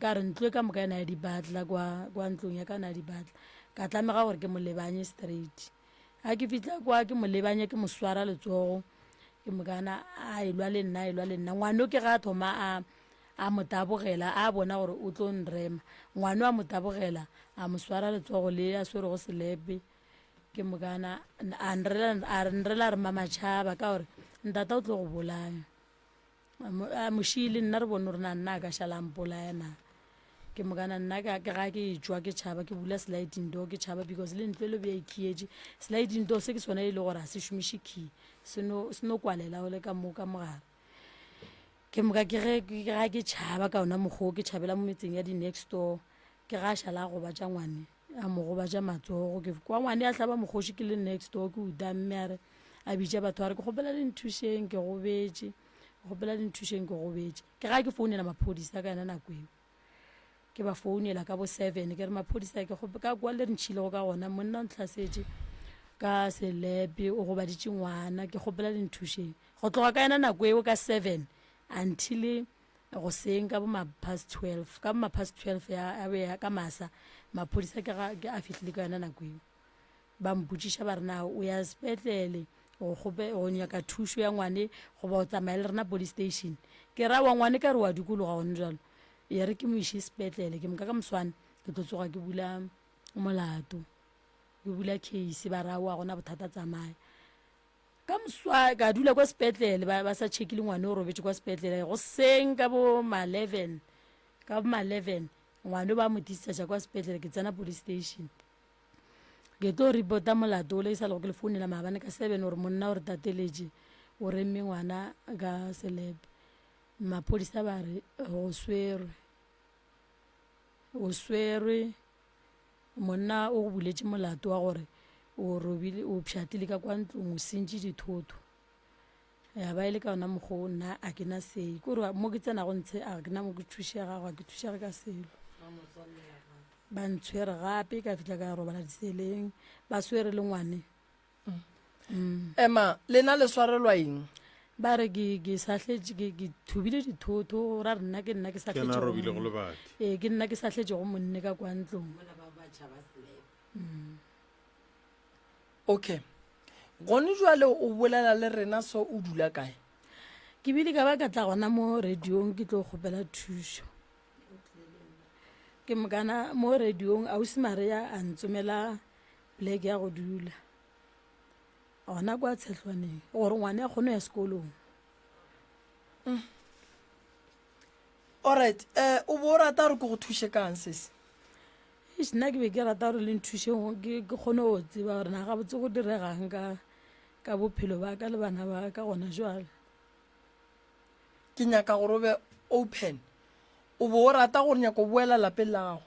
ka re ntlo e ka moka ena ya dibatla kwa kwa ntlong ya ka na ya dibatla ka tlamega gore ke mo lebanye straight Ga ke fihla kwa ke mo lebanya ke mo swara letsogo ke mokana a elwa le nna a elwa le nna ngwano ke ga a thoma a a mo tabogela a bona gore o tlo nrema ngwano a mo tabogela a mo swara letsogo le a swerego selepe ke mokana a nrela a nrela re mamatšhaba ka gore ntata o tlo go bolaya A mo šiile nna re bone gore na nna a ka šala a mpolaya na. Ke mokana nna ka ke ga ke tšwa ke tšhaba ke bula sliding door ke tšhaba because le ntlo e le bea e khietše. Sliding door se ke sona e le gore ga se šomiše key se no se no kwalela o le ka mo ka mogare. Ke moka ke ge ke ga ke tšhaba ka ona mokgwa o ke tšhabela mo metseng ya di next door ke ga a šala a gobatša ngwane a mo gobatša matsogo ke kwa ngwane a hlaba mokgoši ke le next door ke utamme a re a bitša batho a re ke kgopela le nthušeng ke gobetše ke kgopela le nthušeng ke gobetše ke ga ke founela maphodisa ka yona nako eo ke ba founela ka bo seven ke re maphodisa ke kgope ka kwa le re ntšhilego ka gona monna o ntlhasetše ka selepe o gobaditše ngwana ke kgopela le nthušeng go tloga ka yona nako eo ka seven until goseng ka bo ma past 12 ka bo ma past 12 ya ya ka masa maphodisa ke ga ke a fihlile ka yona nako eo ba mpotšiša ba re na o ya sepetlele go kgope go nyaka thušo ya ngwane goba o tsamaya le rena police station ke ra wa ngwane ka re wa dikologa gone jalo ya re ke mo iše sepetlele ke moka ka moswane ke tlo tsoga ke bula molato. Ke bula case ba re aowa gona bothata tsamaya. Ka moswa ka dula kwa sepetlele ba, ba sa checkile ngwane o robetše kwa sepetlele goseng ka bo ma 11 ka bo ma 11 ngwane ba mo discharge kwa sepetlele ke tsena police station ke tlo reporta molato ole e sa lego ke le founela maabane ka 7 gore monna o re tateletše o remme ngwana ka selepe maphodisa ba re go swerwe o swerwe Monna o go buletše molato wa gore o robile, o pšhatlile ka kwa ntlong, o sentše dithoto. Ya ba e le ka ona mokgwa o nna a ke na sei. Ke gore mo ke tsenago ntshe a ke na mo ke thušegago, a ke thušege ka selo. Ba ntshwere gape ka fihla ka robala diseleng, ba swere le ngwane. Mm. Ema, lena le swarelwa eng? Ba re ke ke sahletše ke ke thubile dithoto ra re nna ke nna ke Ke yena a robilego lebati. Ee, ke nna ke sahletšego monne ka kwa ntlong. Okay. Gone jwale o bolela le rena so o dula kae? Ke bile ka ba ka tla gona mo radiong ke tlo kgopela thušo. Ke mokana mo radiong ausi Maria a ntsomela pleke ya go dula gona kwa tshehlwaneng gore ngwane a kgone ya sekolong. Alright, eh o bo o rata gore ke go thuše kang sesi? Eish, nna ke be ke rata gore le nthuše ke ke kgone go tseba gore na gabotse go diregang ka ka bophelo ba ka le bana ba ka gona jwale. Ke nyaka gore o be open. O bo o rata gore nyaka go boela lapeng la gago?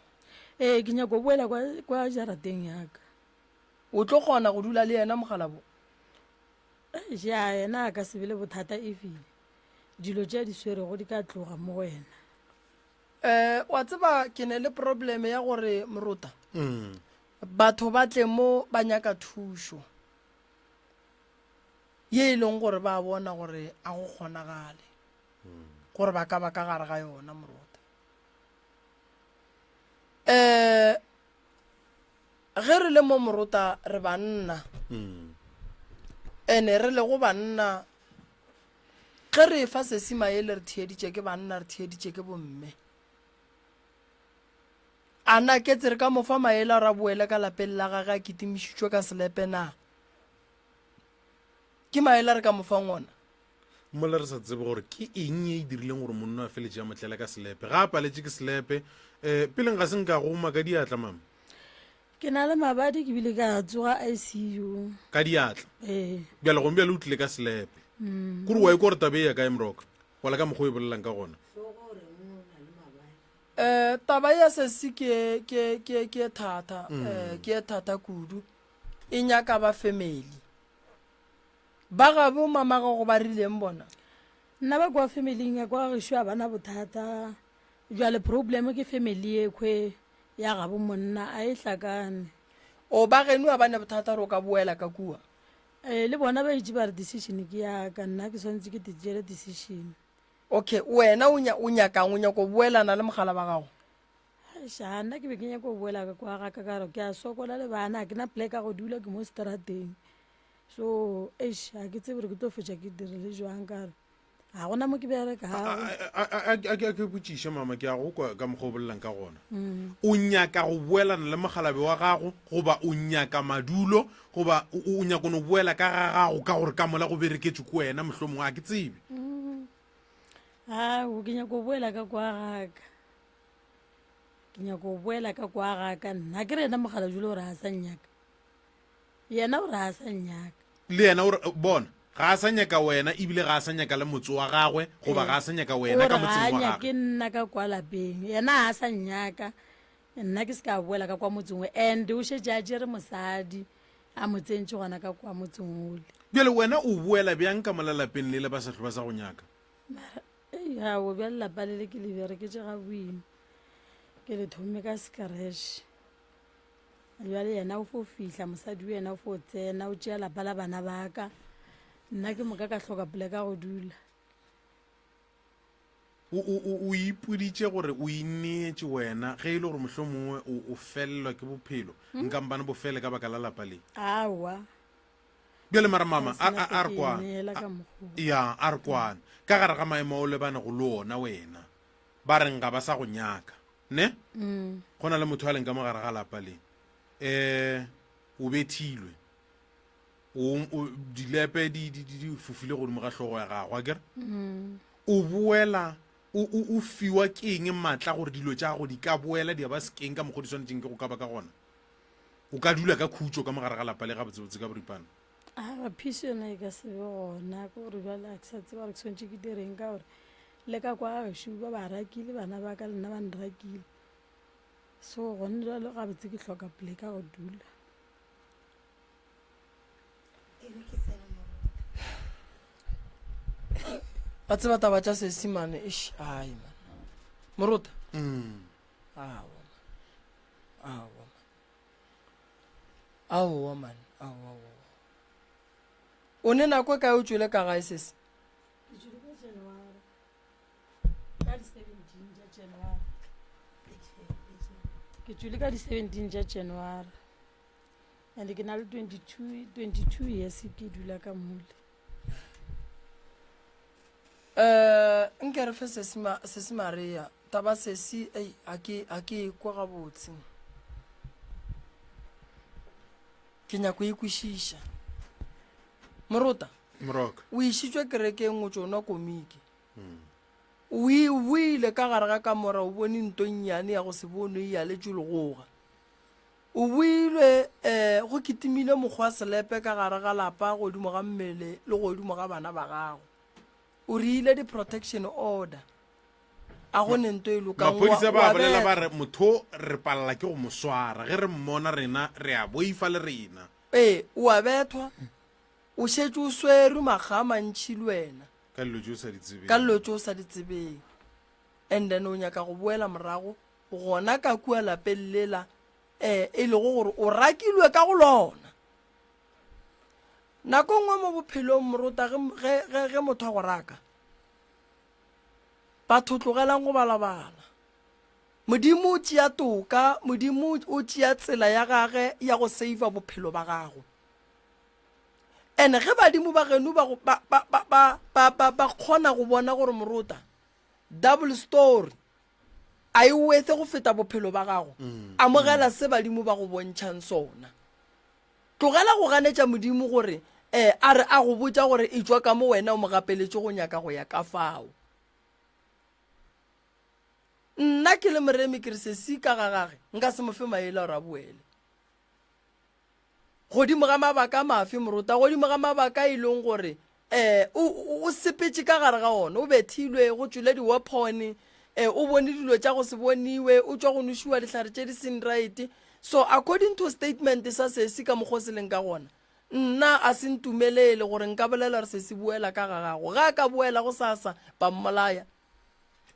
Ee, ke nyaka go boela kwa, kwa jarateng ya ka. O tlo kgona go dula le yena mogalabo? Eish, ya yena a ka se be le bothata if dilo tše a di swerego di ka tloga mo go yena. Eh, wa tseba ke ne le problem ya gore morota batho ba tle mo ba nyaka thušo ye e leng gore ba bona gore a go kgonagale gore ba ka ba ka gare ga yona morota. Um ge re le mo morota re banna ene re lego banna ge re fa sesi maele re theeditše ke banna re theeditše ke bomme a na ketse re ka mo fa maele a ra boele ka lapeng la gage a kitimišitšwe ka selepe na ke maele a re ka mo fang ona Mola re sa tsebe gore ke eng ye e dirileng gore monna a feletše a mo tlela ka selepe. Ga a paletše ke selepe, um peleng ga se nka goma ka diatla, mama. Ke na le mabadi ke bile ka tsoga ICU. Ka diatla? Ee. Bjale gong bjale o tlile ka selepe. Kore wa ikwa gore taba e ya kae Moroka? Gola ka mokgwa o e bolelang ka gona. Um taba ya sesi ke ke ke ke e thata, um ke e thata kudu. E nyaka ba family. Ba gabo mama gago ba rileng bona? Nna ba kwa familing ya kwa gešo a bana bothata. Jwale problem ke family yekhwe ya gabo monna a e hlakane. O ba geno a ba ne bothata gore o ka boela ka kua? Ee, le bona ba itše ba re decision ke ya ka, nna ke swanetše ke tšeele decision. Okay, wena o nya o nyakang? O nyaka go boelana le mogala wa gago? Eish, nna ke be ke nyaka go boela ka kwa ga ka ka gore ke a sokola le bana, ga ke na plek ya go dula, ke mo strateng. So eish, ga ke tsebe gore ke tlo fetša ke dirile jwang ka gore ga gona mo ke berekago. A ke botšiše mama, ke a go kwa ka mokgwa o bolelang ka gona. O nyaka go boelana le mogalabe wa gago goba o nyaka madulo goba o nyaka no boela ka ga gago ka gore ka mola go bereketšwe ke wena mohlomongwe, a ke tsebe. Ao, ke nyaka go boela ka kwa gaka. Ke nyaka go boela ka kwa ga ka nna. Ke re yena mogala jule o re a sa nnyaka. Yena o re a sa nnyaka. Le yena o re, bona, ga a sa nyaka wena ebile ga a sa nyaka le motse wa gagwe goba ga a sa nyaka wena ka motseng wa gagwe. O re ga a nyake nna ka kwa lapeng. Yena ga a sa nnyaka. Nna ke se ka boela ka kwa motseng o. And o šetše a tšere mosadi a mo tsentše gona ka kwa motseng ole. Bjale wena o boela bjang ka mola lapeng lele ba sa hlwe ba sa go nyaka? Mara Ei, ao, bjale lapa le le ke le bereketše ga boima. Ke le thomme ka scratch. Bjale yena o fo fihla, mosadi o yena o fo tsena, o tšea lapa la bana ba ka. Nna ke moka ka hloka poleka go dula. O, o, o, o ipoditše gore o ineetše wena ge e le gore mohlomongwe o, o felelwa ke bophelo, nkampane bo fele ka baka la lapa le? Aowa. Bjale mara mama, a, a, a re kwane. Ya, a re kwane. Ka gare ga maemo a o lebanego le ona wena, ba reng ga ba sa go nyaka, ne? Mm. Go na le motho a leng ka mo gare ga lapa le. Eh. O bethilwe. O, o, dilepe di, di, di, di fofile godimo ga hlogo ya gago, akere? O boela, o, o, o fiwa ke eng maatla gore dilo tša gago di ka boela di ba sekeng ka mokgwa di swanetšeng ke go ka ba ka gona? O ka dula ka khutšo ka mo gare ga lapa le gabotsebotse ka boripana? Aowa, phišo yona e ka se be gona, ke gore bjale ga ke sa tseba gore ke swanetše ke direng ka gore le ka kwa gešo ba ba rakile bana ba ka le nna ba nrakile. So gone jwale gabotse ke hloka poleke ya go dula. Ba tseba taba tša sesi mane eish ai man. Morota. Mm. Aowa man. Aowa man. Aowa man. Aowa aowa. O ne nako e kae o tšwele ka gae sesi? Ke tšwele ka January. Ka di 17 tša January. Ke tšwele ka di 17 tša January. And ke na le 22 22 years ke dula ka mole. Eh, nke re fe sesi ma, sesi Maria taba sesi ei a ke a ke e kwa gabotse. Ke nyako e kwešiša. Morota. Moroka. O išitšwe kerekeng o tšo nwa komiki. O e boile ka gare ga kamora o bone nto nnyane ya go se bonwe e aletšwe legoga. O boilwe um go kitimile mokgwa selepe ka gare ga lapa godimo ga mmele le godimo ga bana ba gago. O riile di-protection order. A go ne nto e lokang. Maphodisa ba bolela ba re motho re palela ke go mo swara ge re mmona rena re a boifa le rena. Ee, o a bethwa. O šetše o swerwe makga a mantši le wena. Ka dilo tše o sa di tsebeng. Ka dilo tše o sa di tsebeng. And then o nyaka go boela morago gona ka kua lapeng lela eh, e lego gore o rakilwe ka go lona. Nako nngwe mo bophelong morota ge, ge, ge, ge motho a go raka, batho tlogelang go balabala. Modimo o tšea toka, Modimo o tšea tsela ya gage ya go save bophelo ba gago. And ge badimo ba geno ba, ba, ba, ba, ba, ba, ba, ba kgona go bona gore morota, double story, a e wethe go feta bophelo ba gago, mm, amogela mm. se badimo ba go bontšhang sona. Tlogela go ganetša Modimo gore eh, a re a go botša gore e tšwa ka mo wena o mo gapeletše go nyaka go ya ka fao. Nna ke le moremi ke re sesi ka ga gage nka se mo fe maele gore a boele. Godimo ga mabaka mafe, morota? Godimo ga mabaka e leng gore um o, o sepetše ka gare ga ona, o bethilwe, go tšwele di-weapon, um o bone dilo tša go se boniwe, o tšwa go nošiwa dihlare tše di seng right. So according to statement sa sesi ka mokgwa o se leng ka gona, nna a se ntumelele gore nka bolela gore sesi boela ka ga gago. Ge a ka boela gosasa, ba mmolaya.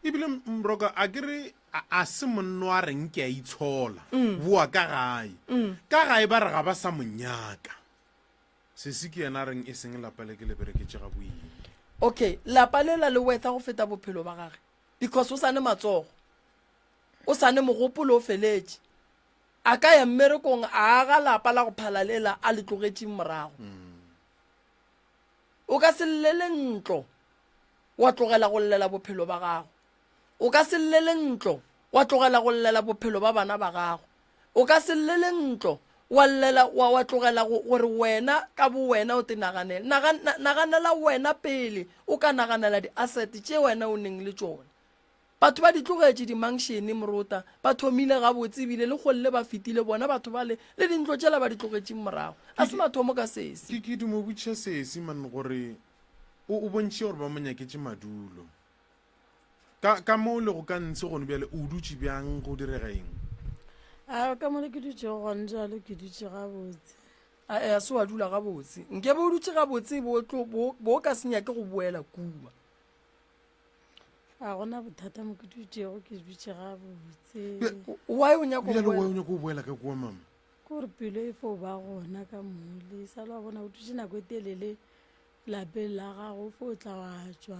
Ebile Mroka a ke re a se monno a reng ke a itshola mm. boa ka gae mm. ka gae ba re ga ba sa mo nyaka sesi ke yena a reng e seng lapa le ke le bereketše ga boima okay lapa le la le wetha go feta bophelo ba gage because o sa ne matsogo o sa ne mogopolo o feletše a ka ya mmerekong a aga lapa la go phala lela a le tlogetšeng morago mm. O ka se llele ntlo wa tlogela go llela bophelo ba gago. O ka se llele ntlo wa tlogela go llela bophelo ba bana ba gago. O ka se llele ntlo wa llela wa, wa tlogela go, gore wena ka bo wena o te naganele. Nagan, na, naganela wena pele o ka naganela di-asset tše wena o neng le tšona. Batho ba di tlogetše dimankšene, morota, ba thomile gabotse ebile le kgolle ba fetile bona batho bale le dintlo tšela ba di tlogetšeng morago. A se mathomo ka sesi. Ke, ke dumo botšiša sesi man gore o, o bontšhitše gore ba mo nyaketše madulo. Ka, ka mo o lego ka ntshe gone bjale o dutše bjang, go direga eng? A ka mo le ke dutšego gone jalo ke dutše gabotse. A, a se wa dula gabotse. Nke be o dutše gabotse bo tlo, bo, bo ka se nyake go boela kua. Ga gona bothata mo ke dutšego, ke dutše gabotse. Why o nyaka go Bjale why boela? o nyaka go boela ka kua mama? Ke gore pelo e fo ba gona ka mole. Sa le wa bona o dutše nako e telele lapeng la gago, o fo tla wa tšwa.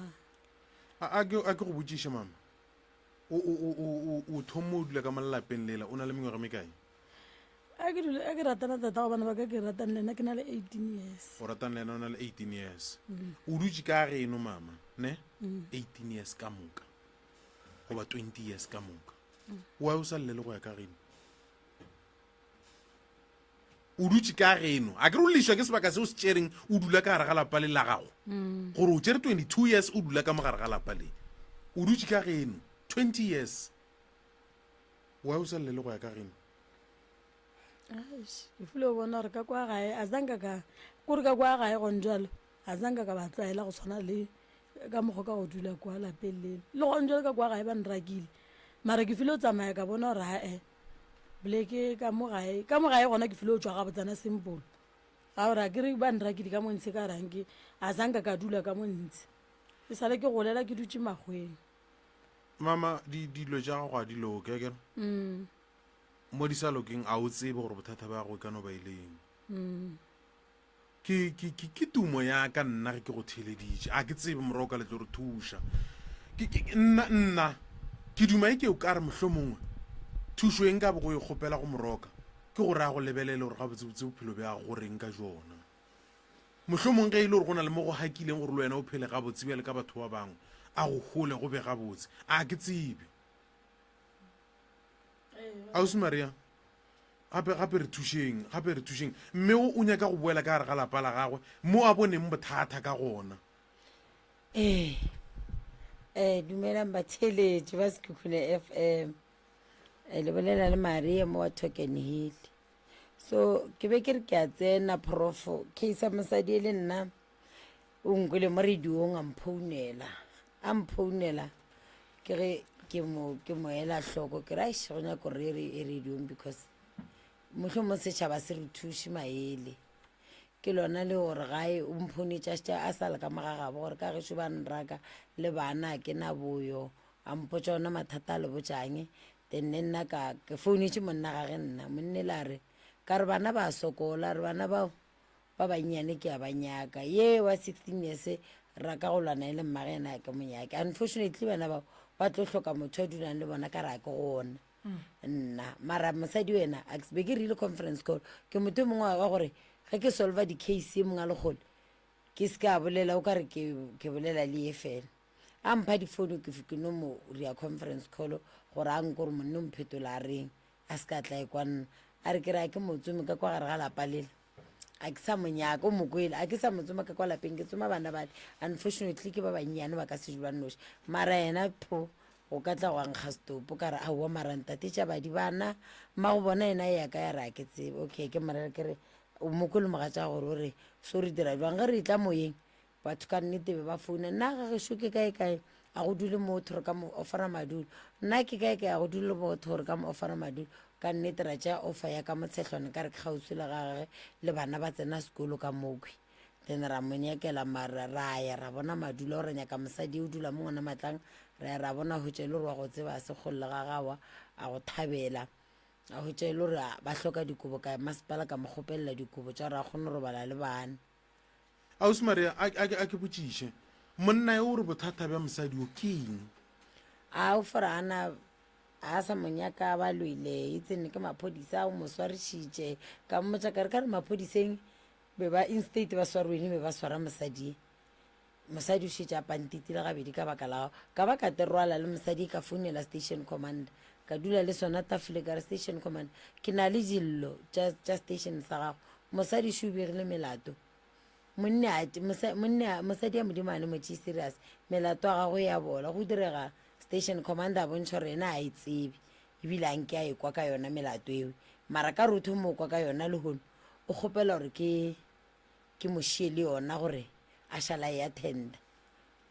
A, a ke, a ke go botšiše mama. O, o, o, o, o, o thoma o dula ka mo lelapeng lela, o na le mengwaga e mekae? A ke dule, a ke ratana tata gobane ba ka ke ratane le yena ke na le 18 years. O ratana le yena o na le 18 years. O dutše ka geno mama, ne? 18 years ka moka. Goba 20 years ka moka. Why o sa llele go ya ka geno? O dutše ka geno. A ke re o llišwa ke sebaka se o se tšereng o dula ka gare ga lapa le la gago? Gore o tšere 22 years o dula ka mo gare ga lapa le. O dutše ka geno 20 years. Why o sa llele go ya ka geno? Eish, ke file go bona gore ka kwa gae a zanka ka kore ka kwa gae gone jalo a zanka ka ba tlwaela go tshwana le ka mokgwa ka go dula kwa lapeng lele le gone jalo ka kwa gae ba nrakile mara ke file go tsamaya ka bona gore ae boleke ka mo gae ka mo gae gona ke file go tswa gabotsana simple ga gore a kere ba nrakile ka mo ntshe ka ranke a zanka ka dula ka mo ntshe e sale ke golela ke dutše makgweng Mama, di dilo tša gago ga di loke, akere? Mo di sa lokeng a o tsebe gore bothata bja gago e ka no ba e le eng. Ke, ke, ke, ke tumo ya ka nna ge ke go theeleditše. A ke tsebe moroka le tlo re thuša. Ke, ke, ke, nna, nna, ke duma e ke o ka re mohlomongwe thušo e nka bego e kgopela go moroka ke gore a go lebelele gore gabotsebotse bophelo bja gago go reng ka jona. Mohlomong ge e le gore go na le mo go hakileng gore le wena o phele gabotse bjale ka batho ba bangwe, a go hole go be gabotse. A ke tsebe. Ausi Maria, gape gape re thušeng, gape re thušeng. Mme o o nyaka go boela ka gare ga lapa la gagwe mo a boneng bothata ka gona. Ee, eh, dumelang batheeletši ba Sekhukhune FM. Eh, le bolela le Maria mo wa Token Hill. So ke be ke re ke a tsena prof case ya mosadi e le nna o nkwele mo radiong a mphounela a mphounela ke ge ke mo ke mo ela hloko ke re aish go nyaka gore re e radiong because mohlomong setšhaba se re thuše maele ke lona le gore gae o mphounetše a šetše a sa le ka mo ga gabo gore ka gešo ba nraka le bana ke na boyo a mpotša ona mathata a le botšang Then le nna ka ke founetše monna gage nna monne la re ka re bana ba sokola re bana bao ba bannyane ke a ba nyaka ye wa 16 years ra ka go lwana e le mmage yena ke monyake unfortunately bana bao ba tlo hloka motho a dulang le bona ka re a ke gona nna mara mosadi wena a be ke rile conference call ke motho mongwe wa gore ge ke solva di-case ye mongwe a lekgole ke se ka bolela o ka re ke bolela le ye fela A mpha difounu ke ke no mo ria conference call gore a nko gore monne o mphetola a reng a se ka tla e kwa nna a re ke re a ke mo tsome ka kwa gare ga lapa lela a ke sa mo nyaka o mo kwele a ke sa mo tsoma ka kwa lapeng ke tsoma bana bale unfortunately ke ba bannyane ba ka se ba noši mara yena pho go ka tla go ankga setopo ka re aowa mara ntate tša badi bana mmago bona yena e ya ka ya re a ke tsebe okay ke morere ke re o mo kwele mogatša gore o re so re dira jwang ge re tla moyeng Batho ka nnete be ba founa, nna ga gešo ke kae kae, a go dule motho re ka mo offera madulo. Nna ke kae kae, a go dule motho re ka mo offera madulo. Ka nnete ra tšea offer ya ka motshehlwane ka re ke kgauswi le gagwe le bana ba tsena sekolo ka mokhwi. Then ra mo nyakela mara ra ya ra bona madulo ra nyaka mosadi o dula mo ngwana matlang ra ya ra bona hwetša e le gore wa go tseba a se kgole le gagawa a go thabela a hwetša e le gore ba hloka dikobo ka masepala ka mo kgopelela dikobo tša gore a kgone go robala le bana. Ausi Maria, a, a, a ke botšiše, monna yo o re bothata bja mosadi yo ke eng? A o fora a na a sa mo nyaka ba lwele e tsene ke maphodisa o mo swarišitše ka mmotša ka re ka re maphodiseng be ba instate ba swarwene be ba swara mosadi mosadi o šetše a pantitile gabedi ka baka la ka ba ka te rwala le mosadi ka founela station commander ka dula le sona tafole ka re station commander ke na le dillo tša station sa gago mosadi šo begile melato Monne a, mosa, monne a, mosadi ya Modimo a ne mo tšee serious. Melato ya gagwe ya bola. Go direga station commander a bontšha gore yena a e tsebe. Ebile a nke a e kwa ka yona melato eo. Mara ka re o thoma o kwa ka yona lehono, o kgopela gore ke, ke mo šie le yona gore a šala e attenda.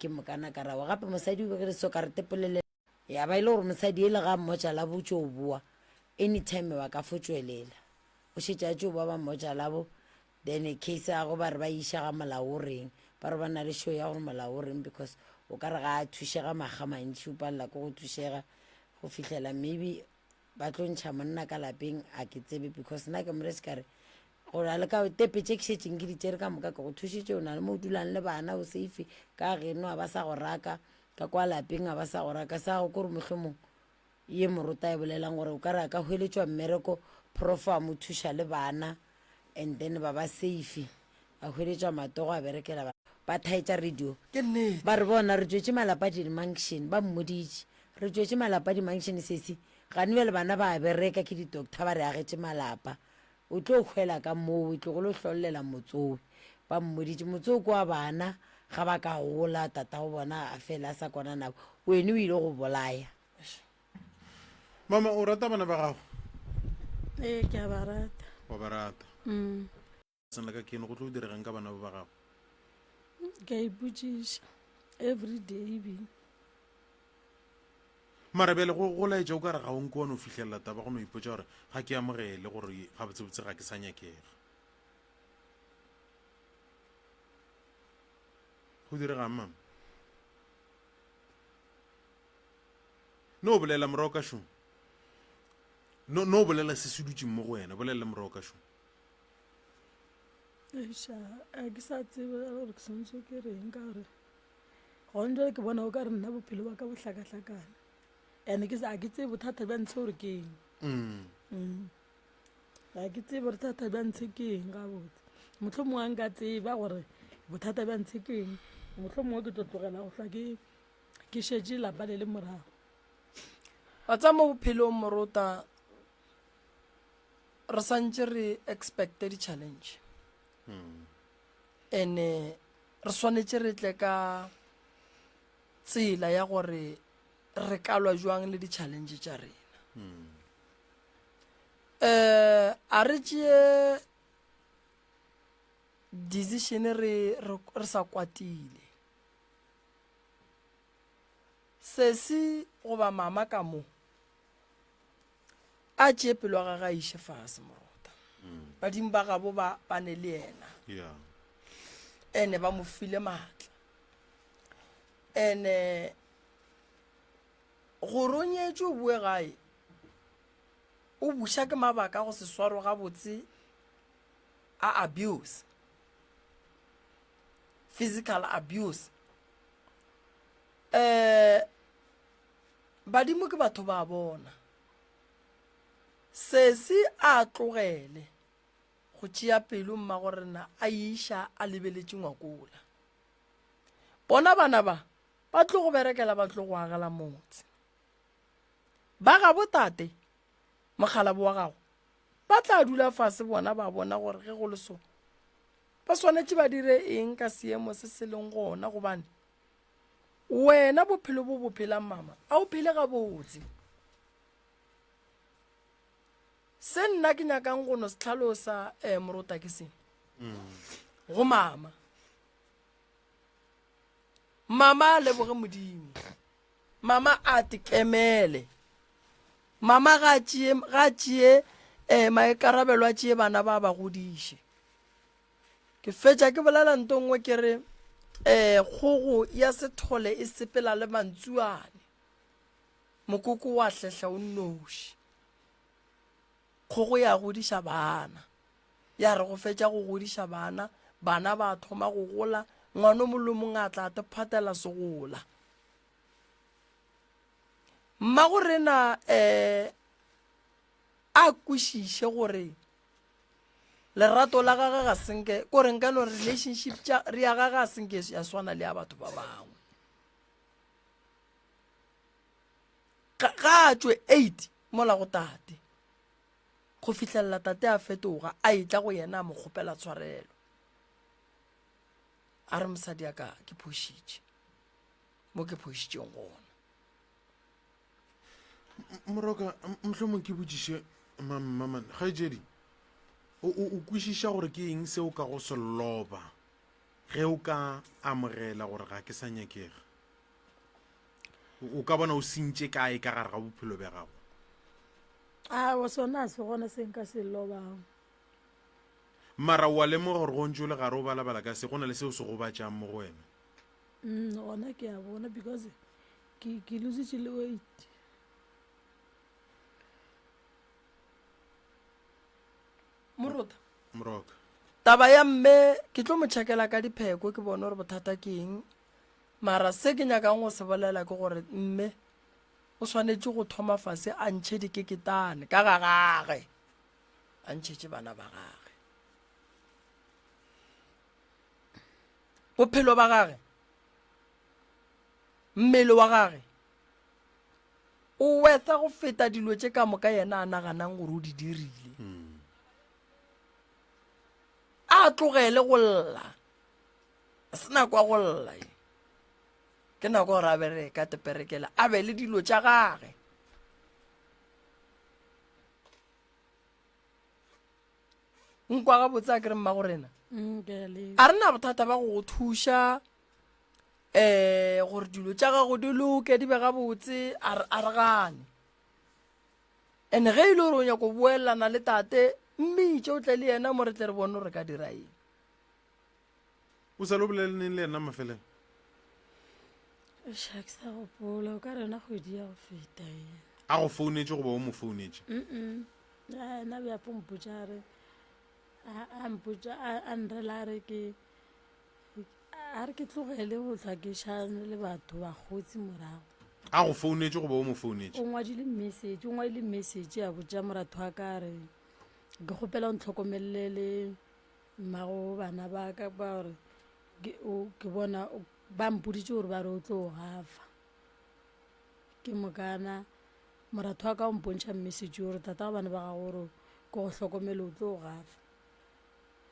Ke mokana ka rawa. Gape mosadi o begile so ka re tepolele. Ya ba e le gore mosadi ele ga mmotša la bo tšo boa, anytime ba ka fo tšwelela. O šetše a tšo boa ba mmotša labo Then case ya gagwe ba re ba e iša ga molao o reng, ba re ba na le show ya gore molao o reng because o ka re ga a thušega makga mantši o palela ke go thušega go fihlela maybe ba tlo ntšha monna ka lapeng a ke tsebe because nna ke moresi ka re go na le ka tepe tše ke šetšeng ke di tšere ka moka ke go thušitše o na le mo o dulang le bana o safe ka geno a ba sa go raka ka kwa lapeng a ba sa go raka sa go kore mohlomong ye morota e bolelang gore o ka re a ka hweletšwa mmereko prof a mo thuša le bana and then ba ba safe a hweletšwa matogo a berekela ba ba thaetša radio Ke nnete. ba re bona re tšwetše malapa di-mansion ba mmoditše re tšwetše malapa di-mansion sesi gane bjale bana ba bereka ke di-doctor ba re agetše malapa. O tlo hwela ka moo, tlogolo hlollela motsowe. Ba mmoditše, motsowe ke wa bana, ga ba ka gola, tatago bona a fela a sa kwana nabo, wene o ile go bolaya. Mama, o rata bana ba gago? Ee, ke a ba rata. Wa ba rata? Mm. Seng la ka keno go tlo diregang ka bana ba ba gago? Ke a ipotšiša every day ebile. Mara bjale go, go laetša o ka re ga o nke wa no fihlelela taba go no ipotša gore ga ke amogele gore gabotsebotse ga ke sa nyakega. Go diregang mama? No bolela morago ka šo. No, no bolela se se dutšeng mo go wena, bolela morago ka šo. Eiša, a ke sa tsebe gore ke swantse ke reng ka gore gone jale ke bona o ka re nna bophelo ba ka bo hlakahlakana and ke sa ke tsebe bothata bja ntshe gore ke eng mm. mm. ga ke tsebe bothata bja ntshe ke eng gabotse motlho mongwe a nka tseba gore bothata bja ntshe ke eng motlho mongwe ke tlo tlogela go hlwa ke ke šetše lapa le le morago wa tsa mo bophelong morota re santše re expecte di-challenge and-e re swanetše re tle ka tsela ya gore re ka lwa jwang le di-challenge tša rena um a re tšee decision re, re, re sa kwatile sesi goba mama ka mo a tšee pelo ya gage a iše fase morota badimo ba gabo ba ba ne le yena yeah ene ba mo file maatla ene gore o nyetše o boe gae o buša ke mabaka a go se swarwe gabotse a abuse physical abuse um badimo ke batho ba bona sesi a tlogele go tšea pelo mmagorena a iša a lebeletše ngwakola bona bana ba ba tlo go berekela ba tlo go agela motse ba gabo tate mokgalabo wa gago ba tla dula fase bona ba bona gore ge go le so ba swanetše ba dire eng ka seemo se se leng gona gobane wena bophelo bo bo phelang mama a o phele gabotse se nna ke nyakang go no se tlhalosa um morota ke se go mama mama a leboge modimo mama a tekemele mama ga tšee ga tšee um maikarabelo a tšee bana ba ba godiše Ke fetša ke bolela nto nngwe ke re um kgogo ya sethole e sepela le mantsuane mokoko wa hlehla o nnoši kgogo ya godiša bana ya re go fetša go godiša bana bana ba thoma go gola ngwana o mongwe le mongwe a tla a te phatela segola mmago rena um a kwešiše gore Lerato la gagwe ga se nke, kore nka no relationship tša re ya gagwe ga se nke ya swana le ya batho ba bangwe. Ga a tšwe 8 mola go tate. Go fihlelela tate a fetoga a etla go yena a mo kgopela tshwarelo. A re mosadi ya ka ke phošitše. Mo ke phošitšeng gona. Moroka, mohlomong ke botšiše mamman kgaetšedi, o, o, o kwešiša gore ke eng se o ka go se loba ge o ka amogela gore ga ke sa nyakega? O, o ka bona o sentše kae ka gare ga bophelo bja gago? Aowa, sona ga se gona se nka se lobago. Mara o a lemoga gore go ntše o le gare o balabala ka se, go na le seo se gobatšang mo go wena? Mm, gona ke a bona because ke ke lositše le weight. Morota. Moroka. Taba ya mme ke tlo mo checkela ka dipheko ke bone gore bothata ke eng. Mara se ke nyakang go se bolela ke gore mme o swanetše go thoma fase a ntšhe dikeketane ka ga gage a ntšhetše bana ba gage. Bophelo ba gage Mmele wa gage o wetha go feta dilo tše ka moka yena a naganang gore o di dirile. A tlogele go lla. Se nako ya go lla e. Ke nako gore a bereke a teperekele a be le dilo tša gage. Nkwa gabotse a ke re mmago rena. Mm, ke a le. A re na bothata ba go go thuša eh gore dilo tša gago di loke di be gabotse a re a re gane. And ge e le gore o nyako boelana le tate mmitše o tle le yena mo re tle re bone gore re ka dira eng. O sa le o bolele neng le yena mafelelo? Eish, ga ke sa gopola o ka re yona kgwedi ya go feta e. A go founetše goba o mo founetše? Mm-mm. A ena bja fo mpotša a re a- a mpotša a- a nrela a re ke a re ke tlogele go hlwa ke šalane le batho bakgotsi morago. A go founetše goba o mo founetše? O ngwadile message, o ngwadile message a botša moratho wa ka a re ke kgopela o ntlhokomelele le mmago bana ba ka ba gore ke o- ke bona o- ba mpoditše gore ba re o tlo gafa. Ke mokana moratho wa ka o mpontšha message gore tata wa bana ba gago gore ke go hlokomele o tlo gafa.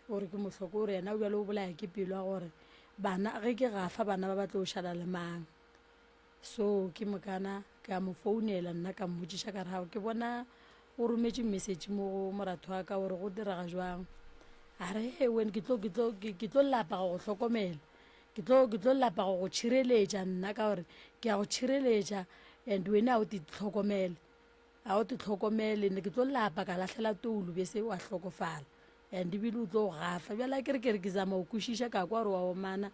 Gore ke mo hloke gore yena bjale o bolaya ke pelo ya gore bana ge ke gafa bana ba ba tlo šala le mang. So ke mokana ka mo founela nna ka mmotšiša ka re hao ke bona o rometše message mo go moratho wa ka gore go direga jwang. A re he wena ke tlo ke tlo ke tlo lapa go go hlokomela. Ke tlo ke tlo lapa go go tšhireletša nna ka gore ke a go tšhireletša and wena ga o te tlhokomele. Ga o te tlhokomele ne ke tlo lapa ka lahlela toulo bese wa hlokofala and ebile o tlo gafa. Bjale a ke re ke re ke zama go kwešiša ka kwa gore wa omana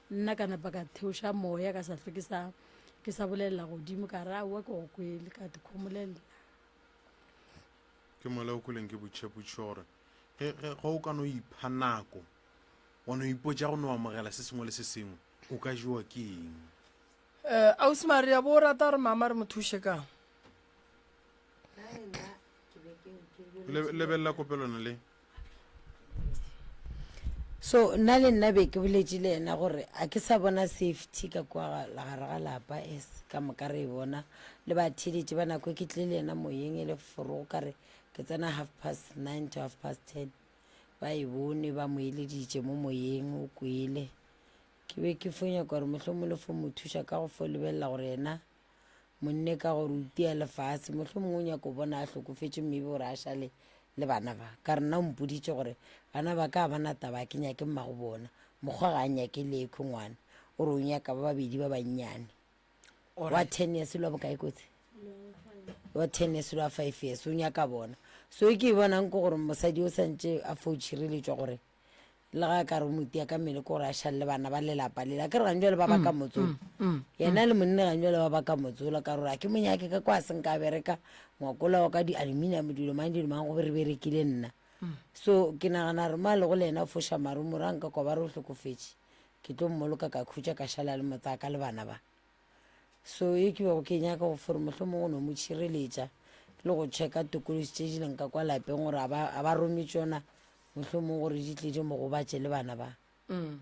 nna ka napa ka theoša moya ka sa hlwe ke sa ke sa bolelela godimo ka re aowa ke go kwele ka te khomolelela. Ke mola o kweleng ke botšhepotšho gore ge ge ge o ka no ipha nako wa no ipotša go no amogela se sengwe le se sengwe o ka jewa ke eng? Eh, Ausi Maria, bo o rata gore mama re mo thuše kang? Le- Lebelela kopelwana le. So nna le nna be ke boletše le yena gore a ke sa bona safety ka kua ga- la gare ga lapa as ka moka re e bona le batheeletši ba nako e ke tlile le yena moyeng e le forogo ka re ke tsena half past nine to half past ten ba e bone ba mo eleditše mo moyeng o kwele Ke be ke fo nyaka gore mohlomongwe le fo mo thuša ka go fo lebelela gore yena monne ka gore o tia lefase mohlomongwe o nyaka go bona a hlokofetše maybe gore a šale le bana ba ka re nna o mpoditše gore bana ba ka ga ba na taba ga ke nyake mmago bona mokgwa ga a nyake lekhwi ngwana o re o nyaka ba babedi ba bannyane wa ten years le wa bokae kotsi wa ten years le wa five years o nyaka bona so e ke e bonang ke gore mosadi o santše a fo tšhireletšwa gore Le ga a ka re o mo tia ka mmele ke gore a šale le bana ba lelapa lela. Ke re gantšwale ba ba ka motsola. Yena le monne gantšwale ba ba ka motsola ka gore a ke mo nyake ka kwa a seng ka bereka ngwakola wa ka di-aluminium dilo mang dilo mang go be re berekile nna. So ke nagana gore mo a lego le yena o foša marumo ra nka kwa ba re o hlokofetše ke tlo mmoloka ka khutša ka šala le motsaka le bana ba. So ye ke bego ke nyaka go fore mohlomongwe o no mo tšhireletša le go checka tokološi tše di leng ka kwa lapeng gore a ba a ba rome tšona mohlomong gore di tle di mo gobatše le bana ba. Um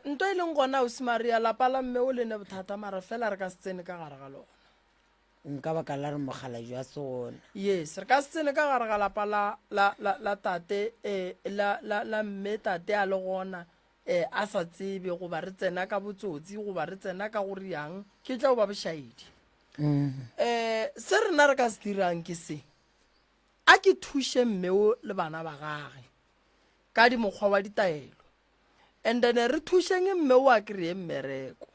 nto e leng gona ausi Maria, lapa la mme o le ne bothata mara fela re ka se tsene ka gare ga lona. Nka baka la re mokgalabje wa se gona. Yes, re ka se tsene ka gare ga lapa la, la, la, la tate, eh, la, la, la mme tate a le gona, eh, a sa tsebe goba re tsena ka botsotsi goba re tsena ka go riang, ke tla ba bošaedi. Eh, se rena re ka se dirang ke se. A ke thuše mme o le bana ba gage ka di mokgwa wa ditaelo. And then re thušeng mme o a kry-e mmereko.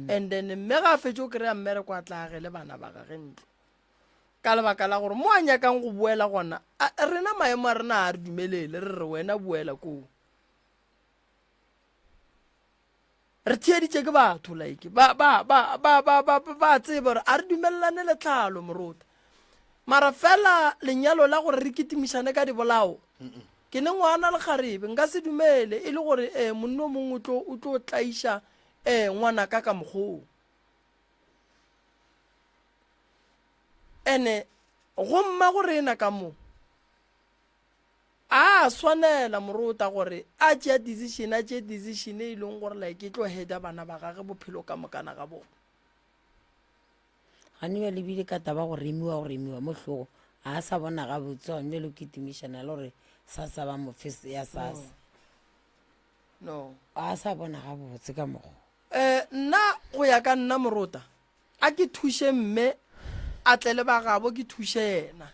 And then mme ga a fetše o kry-a mmereko a tla agele bana ba gage ntlo. Ka lebaka la gore mo a nyakang go boela gona, rena maemo a rena a re dumelele re re wena boela koo. Re theeditše ke batho like ba ba ba ba ba ba ba tseba gore a re dumelelane le tlhalo morota. Mara fela lenyalo la gore re kitimišane ka dibolao ke ne ngwana le kgarebe nka se dumele e le gore eh monna o mongwe o tlo o tlo tlaiša eh ngwanaka ka mokgoo. Ene go mma go rena ka mo A swanela morota gore a tšea decision, a tšee decision e leng gore like e tlo heada bana ba gage bophelo ka mokana ga bona. Gane bjale ebile ka taba go remiwa go remiwa mo hlogo a sa bona gabotse gane bjale o kitimišana le gore. Sassa ba mo fe ya Sassa. No. A sa bona gabotse ka mokgo. Eh, nna go ya ka nna morota a ke thuše mme a tle le bagabo ke thuše yena.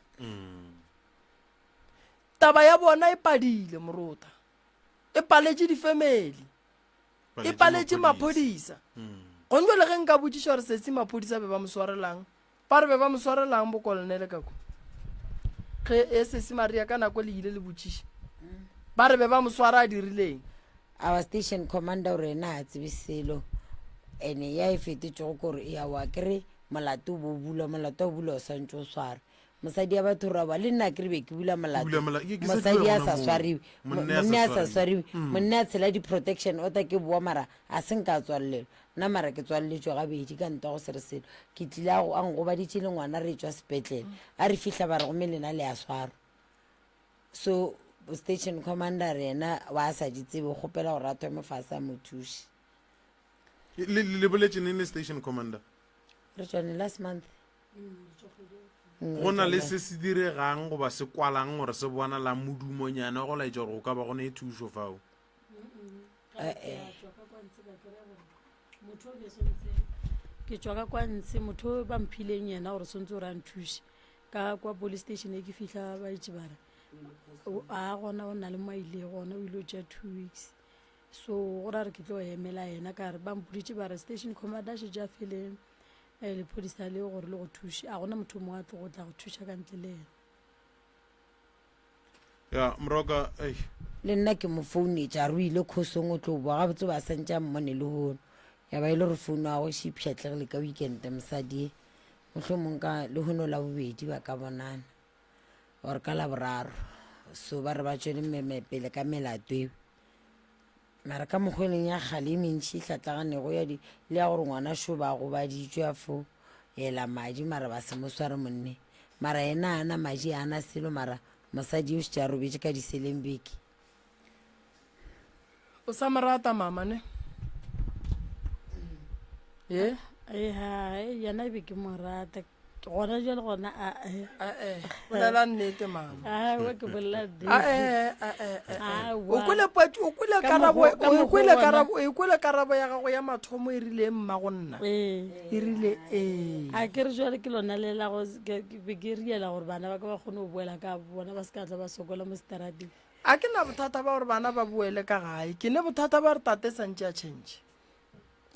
Taba ya bona e padile morota. E paletše difemeli. E paletše maphodisa. Gone jwale ge nka botšiša gore sesi maphodisa be ba mo swarelang, ba re be ba mo swarelang bo kolonele ka kwa. Ge e sesi Maria ka nako le ile le botšiša. Ba re be ba mo swara a dirileng. Our station commander o re ena ga tsebe selo ene ya e fetotšego kore ya wa kere molato o bo bulwa molato wa bulwa o swantse o swarwe mosadi ya batho ra ba le nna ke re be ke bula molato mosadi a sa swariwe monna a sa swariwe mm. monna a tshela di-protection order ke boa mara a se nka tswalelelwa nna mara ke tswaleletswe gabedi ka ntwa go se re selo ke tlile a ngobaditše le ngwana re tswa sepetlele a re fihla ba re gomme lena le a swarwa so station commander yena wa sa di tsebe kgopela gore a thome fase a mo thuše le boletše neng le station commander re tswane last month Go na le se se diregang goba se kwalang gore se bonala modumonyana go laetša gore go ka ba go ne thušo fao? Ke tšwa ka kwa ntshe motho o ba mphileng yena gore swantse gore a nthuše ka kwa police station e ke fihla ba itše ba re a gona o na le mo a ile gona o ile o tšea two weeks so go ra re ke tlo emela yena ka re ba mpoditše ba re station commander a šetše a fele Eh, lephodisa leo gore le go thuše a gona motho mongwe a tlo go tla go thuša ka ntle le yena ya moroka ei le nna ke mo founetše a re o ile khosong o tlo boa gabotse ba santse a mmone le hono ya ba e le gore founu ya gagwe še ipšhatlegile ka weekend mosadi e mohlomong ka lehono la bobedi ba ka bonana or ka laboraro so ba re ba tšwele meme pele ka melato eo Mara ka mokgwa e leng ya kgale e mentši e hlatlaganego ya di le ya gore ngwana šo ba gobaditšwe a fo ela madi mara ba se mo sware monne mara yena a na madi a na selo mara mosadi o šetše a robetše ka diseleng beke. O sa mo rata mama ne? Ye? Eha, yena e be ke mo rata. Gona jwale gona a eh. Eh, bolela nnete mama. Ah, wa ke bolela nnete. Ah, eh, ah, eh, eh, Ah, eh. wa. O kwele pat- o kwele Ka karabo mokgwa- ka o mokgwa kwele gona. karabo o kwele karabo ya gago ya mathomo e rile mma go nna. Ee. E rile ee. A ke re jwale ke lona le la go ke ke be ke riela gore bana ba ka ba kgone go boela ka bona ba se ka tla ba sokola mo seterateng. A ke na bothata ba gore bana ba boele ka gae. Ke ne bothata ba gore tate santše a change.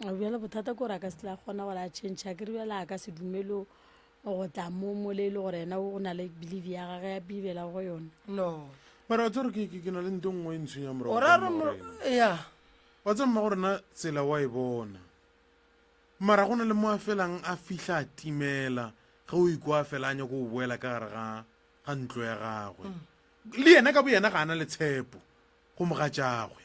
A bjale bothata ke gore a ka se tla kgona gore a change a ke re bjale a ka se dumele go tla mo mo le e le gore yena o na le believe ya gage ya believela go yona. No. Mara wa tseba gore ke, ke, ke na le nto nngwe e ntshwenya morago O ka ra re mma mo rena. ya. Wa tseba mma gore na tsela wa e bona. Mara go na le mo a felang a fihla a timela ge o ikwa a fela a nyaka go boela ka gare ga, ga ntlo ya gagwe. Le yena ka boyena ga a na le tshepo go mogatšagwe.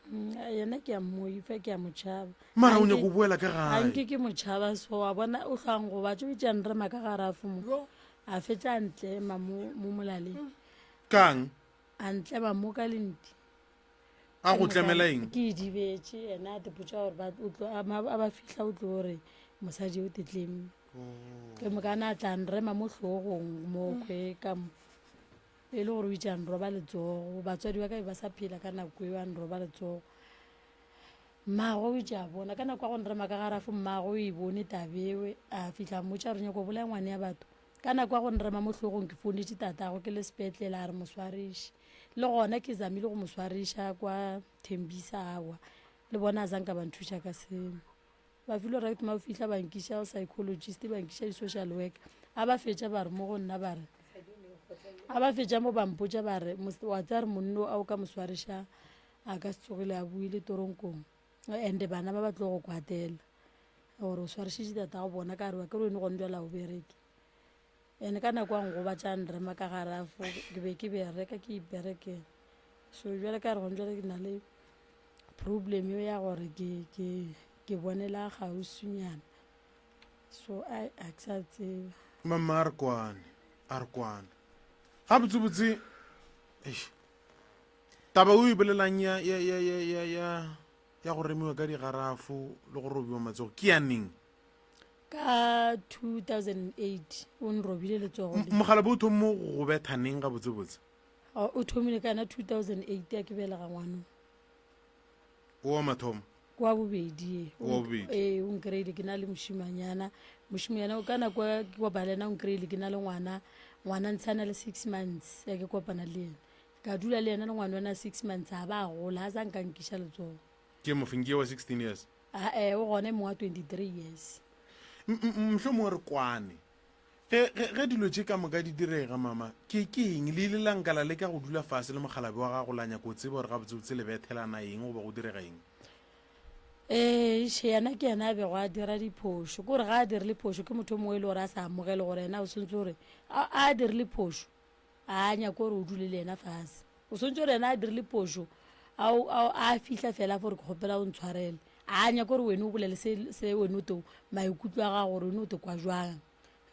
Mm, yena ke a mmoifa ke a mo tšhaba mara o nyako go boela ka gae anke ke mo tšhaba so wa bona o tlhwang go batse o itse a nrema ka garafo mo a fetša a ntlema mo mo molaleng mm. kang a ntlema mo ka lenti a go tlemela eng ke idibetse yena a tepotsa gore a ba fitlha o tlo gore mosadi o tetlemme oh. ke mokana a tla nrema mo tlhogong mo kgwe ka mo E le gore o itše a nroba letsogo. Batswadi ba ka be ba sa phela ka nako eo a nroba letsogo. Mmagwe o itše a bona ka nako ya go nrema ka garafo mmagwe o e bone tabewe a fihla a mmotša gore nyako bolaya ngwane ya batho. Ka nako ya go nrema mo hlogong ke founetše tatago ke le sepetlele a re mo swariše. Le gona ke zamile go mo swariša kwa Thembisa awa le bona a zanka ba nthuša ka selo. Ba filo right ma fihla ba nkiša psychologist ba nkiša di-social worker a ba fetša ba re mo go nna ba re a ba fetša mo ba mpotša ba re wa tsaya re monno a o ka mo swariša a ka se tsogile a buile toronkong and bana ba ba tlo go kwatela gore o swarišitše tata go bona ka re wa ke re wene gone jala o bereke and ka nako a ngobatša nrema ka garafo ke be ke bereka ke iperekela so jale ka re gone jale ke na le problem eo ya gore ke ke ke bonela kgauswinyana so a a ke sa tseba. Mama a re kwane, a re kwane. Gabotsebotse, eish, taba o e bolelang ya, ya, ya, ya, ya, ya, ya go remiwa ka digarafo le go robiwa matsogo ke ya neng? Ka 2008 o nrobile letsogo le. Mogala bo o thommo go go betha neng gabotsebotse? O thomile ka yona 2008 ya ke belega ngwano. O wa mathomo? Ke wa bobedi e. O wa bobedi. Ee, o nkreile ke na le mošimanyana. Mošimanyana o ka nako ya ke kopana le yena o nkreile ke na le ngwana. Ngwana ntse a na le six months ya ke kopana le yena. Ka dula le yena le ngwana ona six months a ba a gola a sa nka nkiša letsogo. Ke mofeng ke wa 16 years? Ae, o gona e mongwe wa 23 years. Mohlomongwe re kwane. Ge, ge, ge dilo tše ka moka di direga, mama, ke, ke eng le ile la nka la leka go dula fase le mokgalabje wa gago la nyaka go tseba gore gabotsebotse le bethelana eng goba go direga eng? Ee, še yena ke yena a bego a dira diphošo. Ke gore ga a dirile phošo ke motho o mongwe e le gore a sa amogele gore yena o swantse gore a, a dirile phošo a nyake gore o dule le yena fase. O swantse gore yena a dirile phošo a, a, a fihla fela gore ke kgopela o ntshwarele. A nyake gore wena o bolele se, se wena o te maikutlo a gago gore wena o te kwa jwang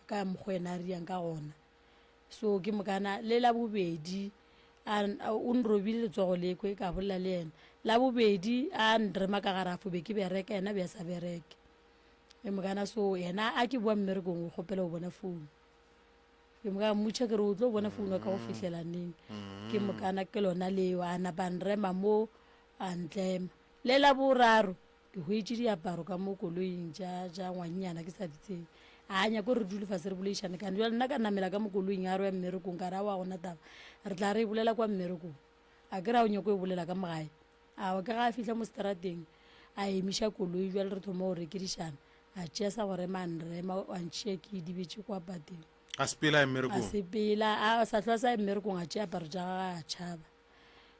ka mokgwa yena a riang ka gona. So ke mokana le la bobedi a, o nrobile letsogo lekwe ka bolela le yena. La bobedi a nrema ka garafo be ke bereka yena be a sa bereke. E mokana so yena a ke boa mmerekong o kgopela go bona founu. Ke moka mmotša ke re o tlo bona founu ya ka go fihlela neng. Ke mokana ke lona leo a napa a nrema mo a ntlema. Le la boraro Ke hwetše diaparo ka mo koloing tša, tša ngwannyana ke sa di tsebe. A nyaka gore re dule fase re boledišane kane. Bjale nna ka namela ka mo koloing a re ya mmerekong ka re aowa gona taba. Re tla re e bolela kwa mmerekong. A ke re a o nyako e bolela ka mo gae. Aowa ke ga a fihla mo seterateng a emiša koloi bjale re thoma go rekedišana. A tšea sa go rema a nrema a ntšhia ke idibetše kwa pateng. A sepela a ya mmerekong? A sepela a sa hlwa sa ya mmerekong a tšea aparo tša gagwe a tšhaba.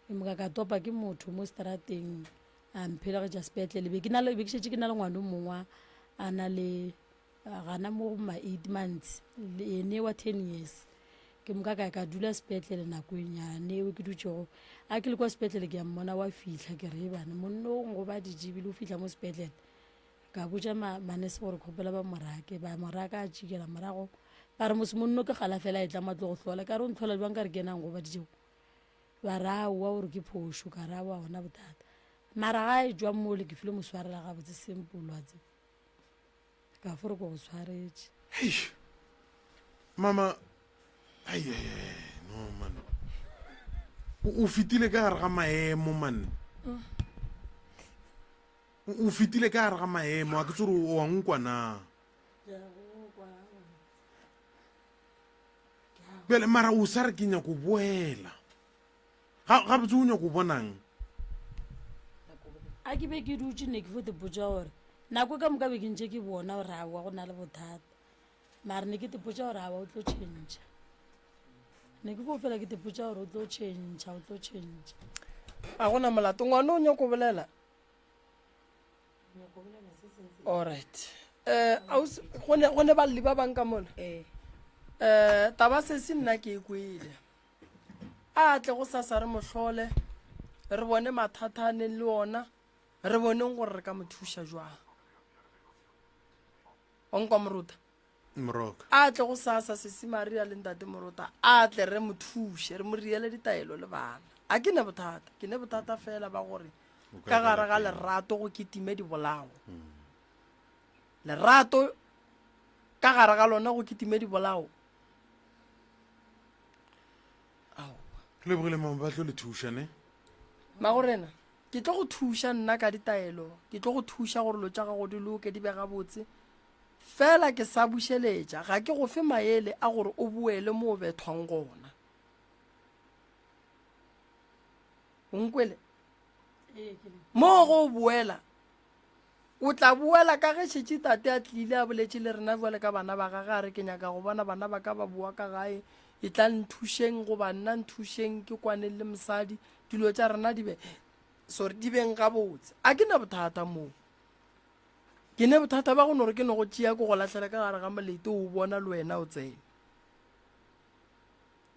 Ke moka ka topa ke motho mo seterateng a mphelegetša sepetlele. Be ke na le, be ke šetše ke na le ngwana o mongwe a na le gana mo go ma eight months, ene wa ten years. Ke moka ka ya ka dula sepetlele nako e nyane eo ke dutšego. A ke le kwa sepetlele ke ya mmona wa fihla, ke re bana monna o ngobaditše ebile o fihla mo sepetlele. Ka botša ma, manese gore kgopela ba mo rake, ba mo raka a tšikela morago. Ba re mose monno ke gala fela a etla mo a tlo go hlola. Ka re o ntlhola bjang ka re ke yena a ngobaditšego. Ba re aowa o re ke phošo, ka re aowa gona bothata. Mara ga e tšwa mole ke file mo swarela gabotse simple wa tseba. Ka fo re ko go swaretše. Hei. Mama ai ai ai no man. O, o fetile ka gare ga maemo man. O, o fetile ka gare ga maemo a ke tsore o a nkwa na. Bjale mara o sa re ke nyako boela. Ga gabotse o nyako bonang? A ke be ke dutše ne ke fo te potša gore nako ka moka be ke ntše ke bona gore aowa go na le bothata. Mara ne ke te potša gore aowa o tlo tšhentšha. Ne ke fo fela ke te potša gore o tlo tšhentšha, o tlo tšhentšha. A gona molato ngwana o nyako bolela. Alright. Eh, ausi, go ne go ne balli ba bang ka mona. Eh. Eh, taba se se nna ke e kwele. A tle go sasa re mohlole, re bone mathata a neng le ona, re boneng gore re ka mo thuša jwang. O nkwa moruta? Moroka. A tle go sasa sesi Maria le ntate Morota, a tle re mo thuše, re mo riele ditaelo le bana. A ke ne bothata, ke ne bothata fela ba gore ka gare ga lerato go kitime dibolao. Lerato ka gare ga lona go kitime dibolao. Aowa. Re lebogile mama, ba tlo le thuša ne? Magorena, ke tlo go thuša nna ka ditaelo, ke tlo go thuša gore lo tša gago di loke, di be gabotse. Fela ke sa bušeletša, ga ke go fe maele a gore o boele mo o bethwang gona. O nkwele? Mo go o boela, o tla boela ka ge šetše tate a tlile a boletše le rena bjale ka bana ba gage a re ke nyaka go bona bana ba ka ba boa ka gae, e tla nthušeng goba nna nthušeng ke kwaneng le mosadi, dilo tša rena di be, sorry, di beng gabotse. A ke na bothata moo. Ke ne bothata ba go no re ke no go tšea ke go lahlela ka gare ga molete o bona le wena o tsene.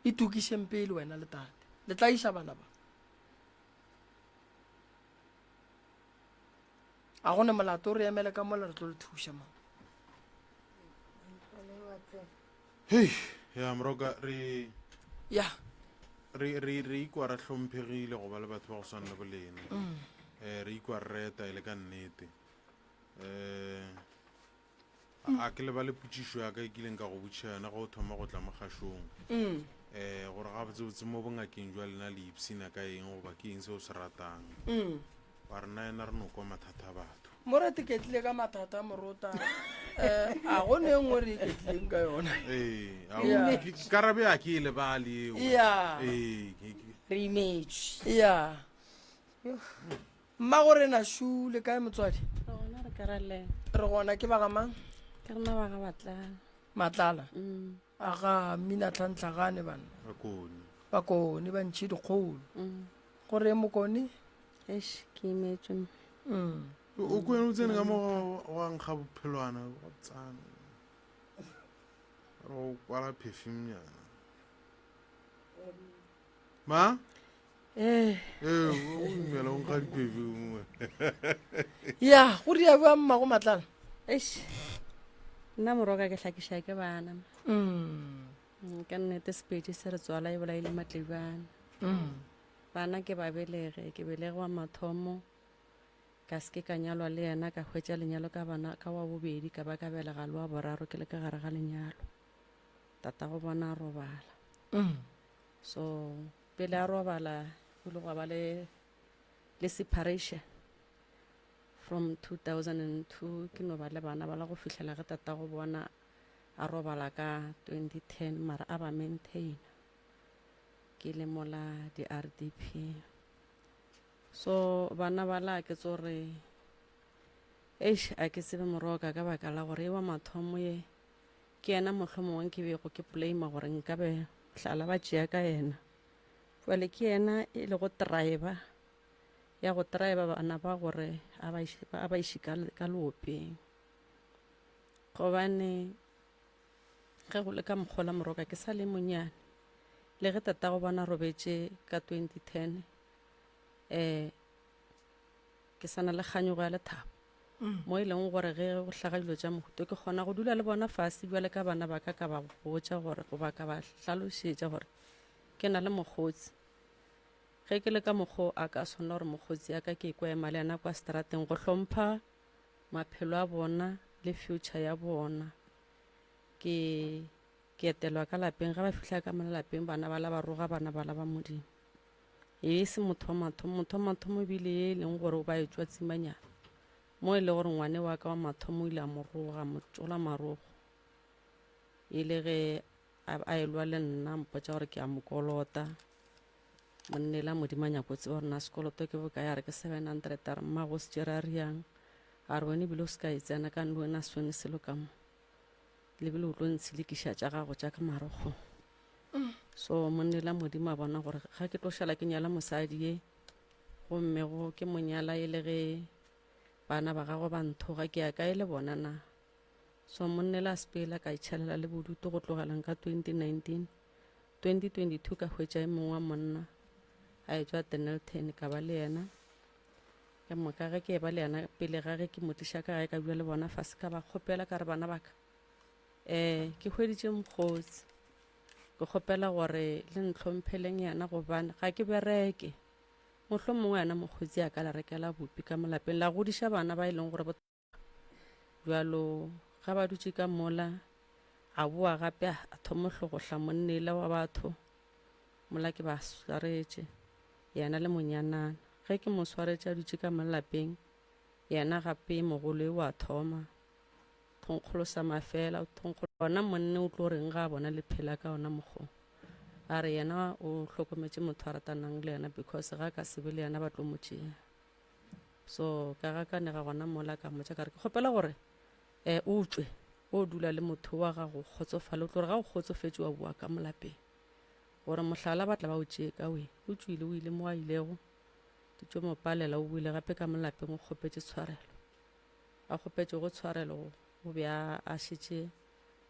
Itokišeng pele wena le tate. Le tla iša bana ba. A go ne molato re emele ka mola re tlo le thuša ma. Hei, ya moroka re Ya. re re re ikwa re hlomphegile go ba le batho ba go swana le bolena. Mm. Eh re ikwa re reta e le ka nnete. Eh A ke lebale potšišo ya ka e kileng ka go botšiša yona ge o thoma go tla mo kgašong. Um gore gabotsebotse mo bongakeng jwa lena le ipshina ka eng goba ke eng se o se ratang. Wa re na ena re no kwa mathata a batho. Mo re teketlile ka mathata morota. Eh, a go ne nngwe re iketlileng ka yona. Ee, a o- Yeah. ke- karabe a ke e lebale eo. Yeah. Ee, ke- ke- Re imetšwe. Ya. Mma go rena šu le kae motswadi? Re gona re ka ra le. Re gona ke ba ga mang? Ke rena ba ga Matlala. Matlala? A ga mmina tlhantlhagane banna. Bakone. Bakone ba ntšhi dikgolo. Go re mokone? Eish, ke imetšwe. O kwene o tsene ka mo go a nkga bophelwana go tsana. Re go kwala perfume nyana. Ma? Eh. Ee, o imela o nkga di-perfume. Ya, go ria bjang mmago Matlala? Eish. Nna moroka ke hlakiša ke bana. Ka nnete Sepedi se re tswala e bolaile matlebjana. Bana ke ba belege, ke belege wa mathomo ka se ke ka nyalwa le yena ka hwetša lenyalo ka bana ka wa bobedi ka ba ka belega le wa boraro ke le ka gare ga lenyalo. Tatago bona a robala. So pele a robala go ile gwa ba le le separation from 2002 ke no ba le bana ba la go fihlela ge tatago bona a robala ka 2010 mara a ba maintaina ke le mola di-RDP. So bana ba la ke tso re eish a ke tsebe moroka ka baka la gore e wa mathomo ye Ke yena mohlomongwe ke bego ke blame gore nkabe hlala ba tšea ka yena. Jwale ke yena e lego driver ya go driver bana ba gore a ba iše, a ba iše ka, ka leopeng. Gobane ge go le ka mokgola moroka ke sa le monyane. Le ge tatago bona robetše ka 2010 eh ke sa na le kganyogo ya lethabo. Mo e leng gore ge go hlaga dilo tša mohuto ke kgona go dula le bona fase bjale ka bana ba ka ka ba botša gore goba ka ba hlalošetša gore ke na le mokgotsi. Ge ke le ka mokgo a ka swanela gore mokgotsi ya ka ke ikwa ema le yena kwa strateng go hlompha maphelo a bona le future ya bona. Ke ke etelwa ka lapeng ge ba fihla ka mo lapeng bana ba la ba roga bana ba la ba Modimo. E se motho wa mathomo, motho wa mathomo ebile ye e leng gore o ba etšwa tsimanyana mo e le gore ngwane wa ka wa mathomo o ile a mo roga mo tšola marogo e le ge a elwa le nna mpotša gore ke a mo kolota monnela modimo a nyako tseba gore na sekoloto ke bokae a re ke 700 a re mmago se tšere a riang a re wena ebile o se ka e tsena ka le wena swene selo ka mo lebile o tlo ntshilekiša tša gago tša ka marokgong So monnela Modimo a bona gore ga ke tlo šala ke nyala mosadi ye, gomme go ke mo nyala e le ge bana ba gagwe ba nthoga ke ya kae le bona na. So monnela a sepela ka itšhalela le bodutu go tlogelang ka 2019. 2022 ka hwetša e mongwe wa monna a etšwa Dennilton ka ba le yena. Ke moka ge ke e ba le yena pele ga ge ke mo tliša ka gae ka bua le bona fase ka ba kgopela ka re bana ba ka um ke hweditše mokgotsi Ke kgopela gore le ntlhompheleng yena gobane ga ke bereke. Mohlomongwe yena mokgotsi a ka le rekela bupi ka mo lapeng la godiša bana ba e leng gore bo bjalo ga ba dutše ka mola a boa gape a thoma hlogohla monnela wa batho mola ke ba swaretše yena le monyanana ge ke mo swaretše a dutše ka mo lapeng yena gape mogolo e wa thoma Thonkgolo sa mafela, thonkgolo. Gona monne o tlo reng ga a bona le phela ka ona mokgwa o? A re yena o hlokometše motho a ratanang le yena because ga a ka se be le yena ba tlo mo tšea. So ka ga ka nega gona mola ka mmotša ka re ke kgopela gore um o tšwe o dula le motho wa gago kgotsofale o tlo re ga o kgotsofetše wa boa ka mo lapeng gore mohlala ba tla ba o tšee ka weng. O tšwile o ile mo a ilego di tšo mo palela o boile gape ka mo lapeng o kgopetše tshwarelo. a kgopetšego tshwarelo o be a a šetše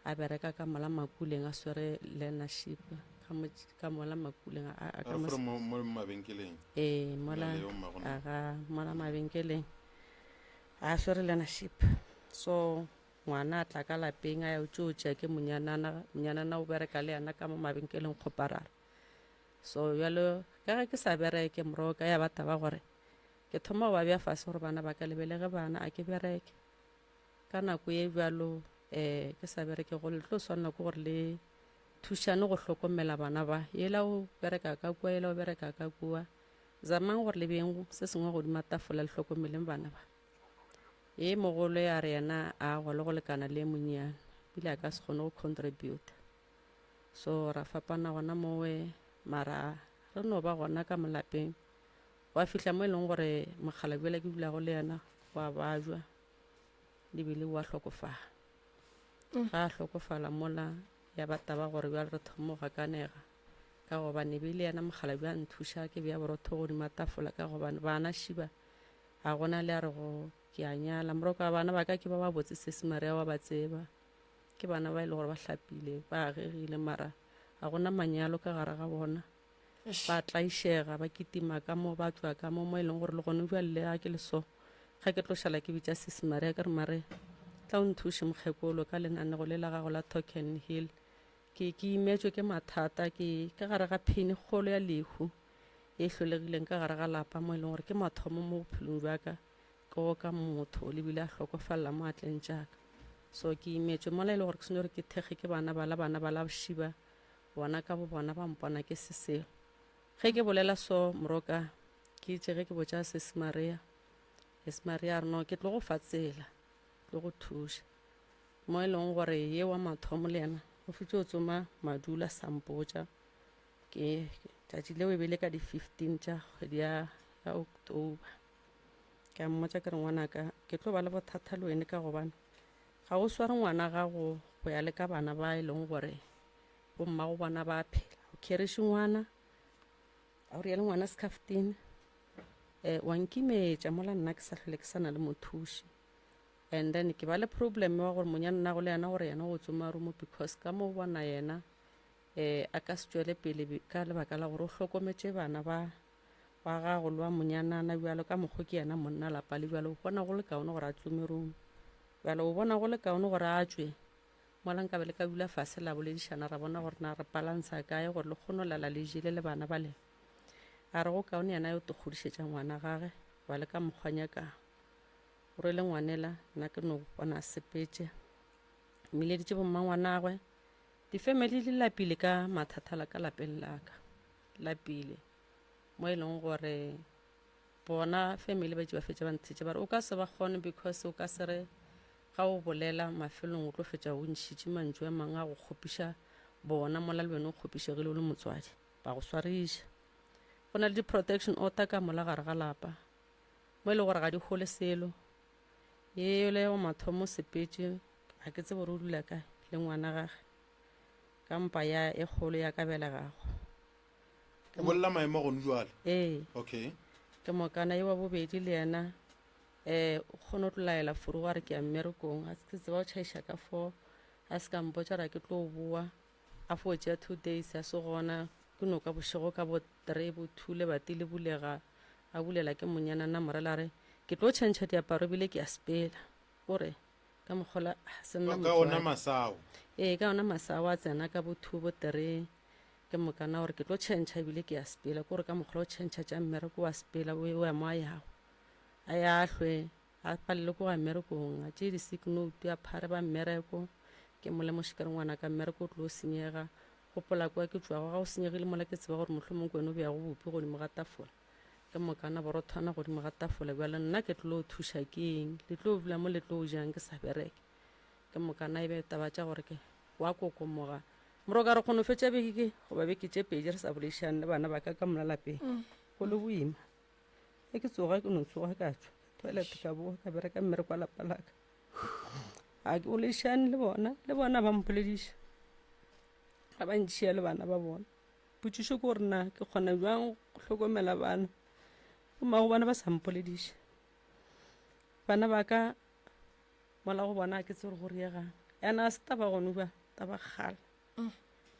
a bereka ka mola makuleng a swere learnership ka mo ka mola makuleng a a ka mo mo mo mabenkeleng ee mola aga mola mabenkeleng a swere learnership so ngwana a tla ka lapeng a ya o tšo tšea ke monyanana monyanana o bereka le yena ka mo mabenkeleng kgoparara so bjalo ka ge ke sa bereke morogo ka ya ba taba gore Ke thoma go ba bea fase gore bana ba ka le belege bana, a ke bereke. Ka nako ye bjalo Um ke sa berekego le tlo swanela ke gore le thušane go hlokomela bana ba. Yela o bereka ka kua, yela o bereka ka kua. Zamang gore le beeng se sengwe godima tafola le hlokomeleng bana ba. Ye mogolo ya re yena a gwa le go lekana le e monnyane, ebile a ka se kgone go contributa. So ra fapana gona mowe, mara re no ba gona ka mo lapeng. Gwa fihla mo e leng gore mokgalabje yola ke dulago le yena wa bajwa, ebile wa hlokofala. Ga a hlokofala mola ya ba taba gore bjale re thoma go gakanega, ka gobane e be e le yena mokgalabje a nthuša ke bea borotho godima tafola, ka gobane bana šiba ga gona le a rego ke a nyala. Moroka bana ba ka ke ba babotse, Sesi Maria wa ba tseba. Ke bana ba e le gore ba hlapile, ba agegile, mara ga gona manyalo ka gare ga bona. Ba tlaišega, ba kitima ka mo, ba tšwa ka mo, mo e leng gore le gone bjale le ga ke le so, ga ke tlo šala ke bitša Sisi Maria ke re, Maria, tla o nthuše mokgekolo ka lenanego le la gago la Talk and Heal. Ke, ke imetšwe ke mathata, ke ka gare ga pain kgolo ya lehu e hlolegileng ka gare ga lapa, mo e leng gore ke mathomo mo bophelong bja ka. Ke oka motho le bile a hlokofalela mo atleng tša ka. So ke imetšwe mola e le gore ke swanetše gore ke thekge ke bana bala, bana bala šiba bona ka bo bona ba mpona ke se selo. Ge ke bolela so moroka ke itše ge ke botša Sesi Maria, Sesi Maria a re no ke tlo go fa tsela, tlo go thuša. Mo e leng gore ye wa mathomo le yena o fetše o tsoma madula sa mpotša ke tšatši leo e be le ka di 15 tša kgwedi ya October. Ke a mmotša ke re ngwanaka ke tlo ba le bothata le wene ka gobane ga o sware ngwana gago go ya le ka bana ba e leng gore bommago bona ba phela. O kheriše ngwana, ga o riale ngwana sekhaftene, um wa nkimetša mola nna ke sa hlole ke sa na le mothuši. And then ke ba le problem wa gore monyannago le yena gore yena o tsoma romo because ka mo bona yena um a ka se tšwele pele ka lebaka la gore o hlokometše bana ba wa gago le wa monyanana bjalo ka mokgo ke yena monna lapa le bjalo o bona go le kaone gore a tsome room bjalo o bona go le kaone gore a tšwe mola nkabe le ka dula fase la boledišana ra bona gore na re palansa kae gore le kgone go lala le jele le bana ba lena a re go kaone yena yo tokgodišetša ngwana gage ba le ka mokgwa nyakang o rwele ngwanela nna ke no bona a sepetše mmileditše bommangwanagwe difemeli di lapile ka mathata la ka lapeng laka lapile Mo e leng gore bona family ba itše ba fetša ba nthetše ba re o ka se ba kgone because o ka se re ga o bolela mafelong o tlo fetša o ntšhitše mantšu a mangwe a go kgopiša bona mola le wena o kgopišegile o le motswadi ba go swariša. Go na le di-protection order ka mola gare ga lapa mo e le gore ga di hole selo. Yele wa mathomo o sepetše ga ke tsebe gore o dula kae le ngwana gage ka mpa ya e kgolo ya ka belegago. O bolela maemo gone jwale? Ee. Okay. Ke mokana ye wa bobedi le yena eh o kgone go laela furugo a re ke ya mmerekong a se tseba o tšhaiša ka fo a se ka mpotša ra ke tlo boa a fo tšea two days a se gona ke no ka bošego ka bo three bo two lebati le bulega a bulela ke monyanana morela a re ke tlo tšhentšha diaparo ebile ke a sepela kore ka mokgola se nna Ka ona masao. Ee ka ona masao a tsena ka bo two bo three Ke mokana gore ke tlo tšhentšha ebile ke ya sepela, ke gore ka mokgwa o tšhentšha tša mmereko wa sepela o ya mo a yago. A ya hlwe a palele ko ga mmerekong, a tšee di-sick note a phare ba mmereko. Ke mo lemoše ke re ngwanaka mmereko o tlo senyega, gopola kwa ke tšwago ga o senyegile mola ke tseba gore mohlomong ke wena o beago bupi godimo ga tafola. Ke mokana borothwana godimo ga tafola bjale nna ke tlo thuša ke eng, le tlo dula mo le tlo jang ke sa bereke. Ke mokana e be taba tša gore ke wa kokomoga Moroka re kgona go fetša beke goba beke tše pedi re sa boledišane le bana ba ka ka mola lapeng. Mm. Go le boima. Ge ke tsoga ke no tsoga ka tšwa toilet ka boa ka bereka mmereko wa lapa laka. Ga ke boledišane le bona, le bona ba mpolediša. Ga ba ntšhia le bana ba bona. Potšišo ke gore na ke kgona bjang go hlokomela bana. Bommago bona ba sa mpolediša. Bana ba ka Mola go bona ke tsebe gore go riegang. Ena a se taba gone bja taba kgale.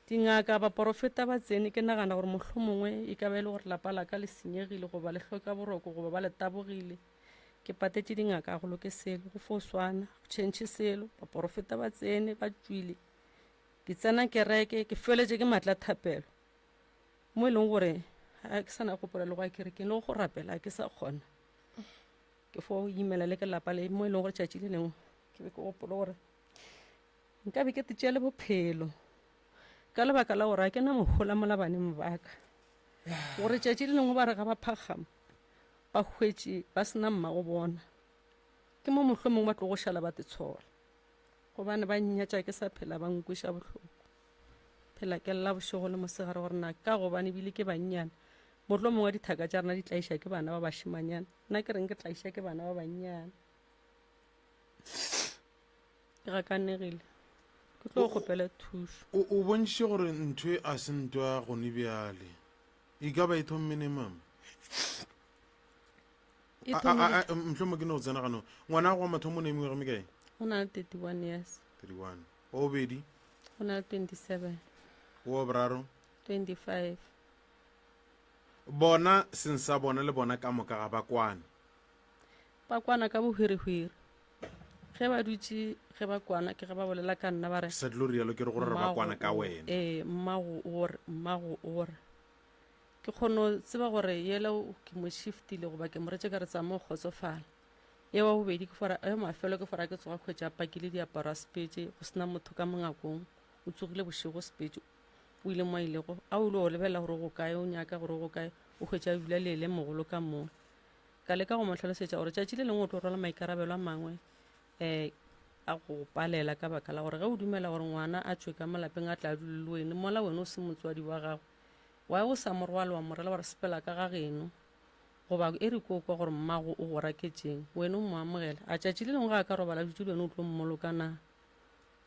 Dingaka, baporofeta ba tsene, ke nagana gore mohlomongwe e ka ba e le gore lapa la ka le senyegile goba le hloka boroko goba ba le tabogile. Ke patetše dingaka ga go loke selo, go fo swana, go tšhentšhe selo. Baporofeta ba tsene, ba tšwile. Ke tsena kereke, ke feletše ke matla thapelo. Mo e leng gore ga ke sa na gopola le go ya kerekeng le go rapela ga ke sa kgona. Ke fo imela le ke lapa le mo e leng gore tšatši le lengwe ke be ke gopola gore. Nka be ke te tšeele bophelo ka lebaka la gore a ke na mohola mola baneng ba ka. Gore tšatši le lengwe ba re ga ba phakgama ba hwetše ba se na mmago bona. Ke mo mohlomongwe ba tlogo šala ba te tshola. Gobane ba nnyatša ke sa phela ba nkweša bohloko. Phela ke lla bošego le mosegare gore na ka gobane ebile ke bannyane. Mohlomongwe dithaka tša rena di tlaiša ke bana ba bašemanyana. Nna ke reng ke tlaiša ke bana ba bannyane. Ke gakanegile. Ke tlo kgopela thušo. O, o bontšhitše gore ntho e a se ntwa ya gone bjale. E ka ba e thomme neng, mama? E A- a- thomile. a- a- Mohlomongwe ke no tsena ganong. Ngwana wa mathomo o ne mengwaga e mekae? O na le 31 years. 31. Wa bobedi? O na le 27. Wa boraro? 25. Bona seng sa bona le bona ka moka ga ba kwane. Ba kwana ka bohwirihwiri. Ge ba dutše ge ba kwana ke ge ba bolela ka nna ba re. Ke sa tlilo rialo ke re gore re ba kwana ka wena. Ee, mmago o re, mmago o re. Ke kgono tseba gore yela ke mo shiftile goba ke mo retše ka re tsama o kgotsofala. Ye wa bobedi ke fora, ya mafelo ke fora ke tsoga khwetša a pakile diaparo a sepetše go sena motho ka mongakong. O tsogile bošego o sepetše o ile mo a ilego. A o ile o lebelela gore o go kae, o nyaka gore o go kae, o hwetša a dula le ele mogolo ka moo. Ka leka go mo hlalosetša gore tšatši le lengwe o tlo rwala maikarabelo a mangwe um a go palela ka baka la gore ge o dumela gore ngwana a tšwe ka mo lapeng a tla a dule le wene mola wene o se motswadi wa gagwe, why o sa mo rwale wa mo rela wa re sepela ka ga geno goba e re ko kwa gore mmago o go raketšeng wene o mo amogele a tšatši le lengwe ga a ka robala dutše le wene o tlo mmoloka na?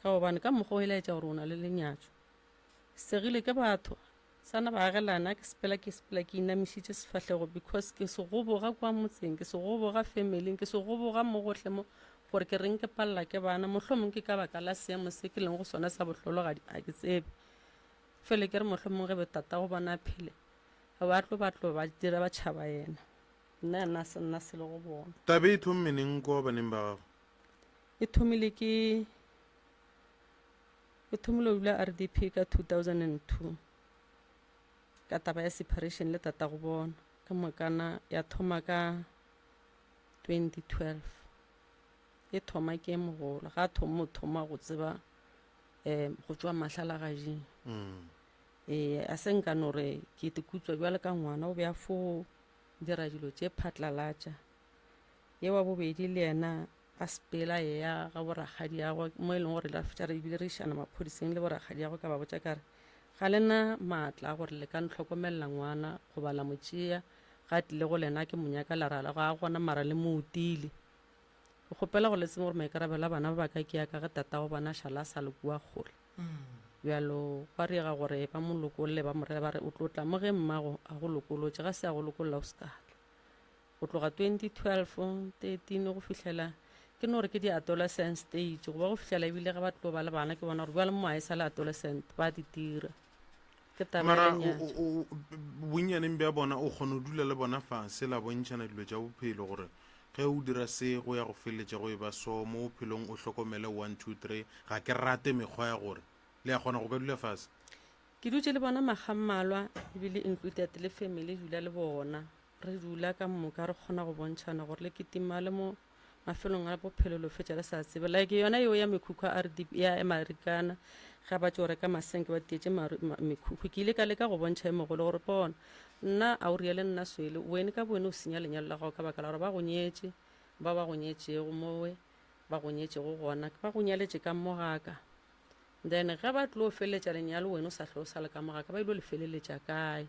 Ka gobane ka mokgwa o e laetša gore o na le lenyatšo. Segile ke batho Sana baagelane a ke sepela ke sepela ke inamišitše sefahlego because ke se goboga kwa motseng ke se goboga familing ke se goboga mo gohle mo gore ke reng ke palela ke bana mohlomong ke ka baka la seemo se ke leng go sona sa bohlologadi a ke tsebe fele ke re mohlomong ge be tata go bona a phele ba tlo ba tlo ba dira ba tšhaba yena nna yena se nna selo go bona. Tabe e thomme neng kwa baneng ba gago? E thomile ke Ke thomile go dula RDP ka 2002 ka taba ya separation le tatago bona ka mokana ya thoma ka 2012 e thoma ke mogolo ga a thoma o thoma go tseba um go tšwa mahlalagading mm. ee a se nka no re ke tekutswa bjale ka ngwana o be a fo dira dilo tše phatlalatša ye wa bobedi le yena A sepela a eya ga borakgadiagwe mo e leng gore ra fetša re ebile re išana maphodiseng le borakgadiagwe ka ba botša ka re ga le na maatla a gore le ka ntlhokomelela ngwana goba la mo tšea ga tlile go lena ke mo nyaka la ra ga a gona mara le mo utile. Ke kgopela gore le tsebe gore maikarabelo a bana ba ba ka ke a ka ge tatago bona a šala a sa le kua kgole. Bjalo gwa riega gore ba mo lokolle ba mo rele ba re o tlo tla mo ge mmago a go lokolotše ga se a go lokolola o se ka tla. Go tloga 2012, 13 go fihlela ke no re ke di-adolescent stage goba go fihlela ebile ge ba tlo ba le bana ke bona gore bjale mo a e sa le adolescent ba di dira. Ke taba ya Mara lenyatšo. bonnyaneng bja bona o kgona go dula le bona fase la bontšhana dilo tša bophelo gore ge o dira se go ya go feleletša go e ba so mo bophelong o hlokomele 1 2 3 ga ke rate mekgwa ya gore le ya kgona go ka dula fase. Ke dutše le bona makga mmalwa ebile included le family dula le bona. Re dula ka moka re kgona go bontšhana gore le kitima le mo mafelong a bophelo lo fetša le sa tsebe. Like yona yeo ya mekhukhu a RDP ya Marikana ge ba tšo reka masenke ba tietše mekhukhu. Ke ile ka leka go bontšha e mogolo gore bona nna a o riele nna swele wene ka bowene o senya lenyalo la gago ka baka la gore ba go nyetše ba ba go nyetšego mowe ba go nyetšego gona ba go nyaletše ka mo gaka then ge ba tlo feleletša lenyalo wene o sa hlwe o sa le ka mo gaka ba ile le feleletša kae.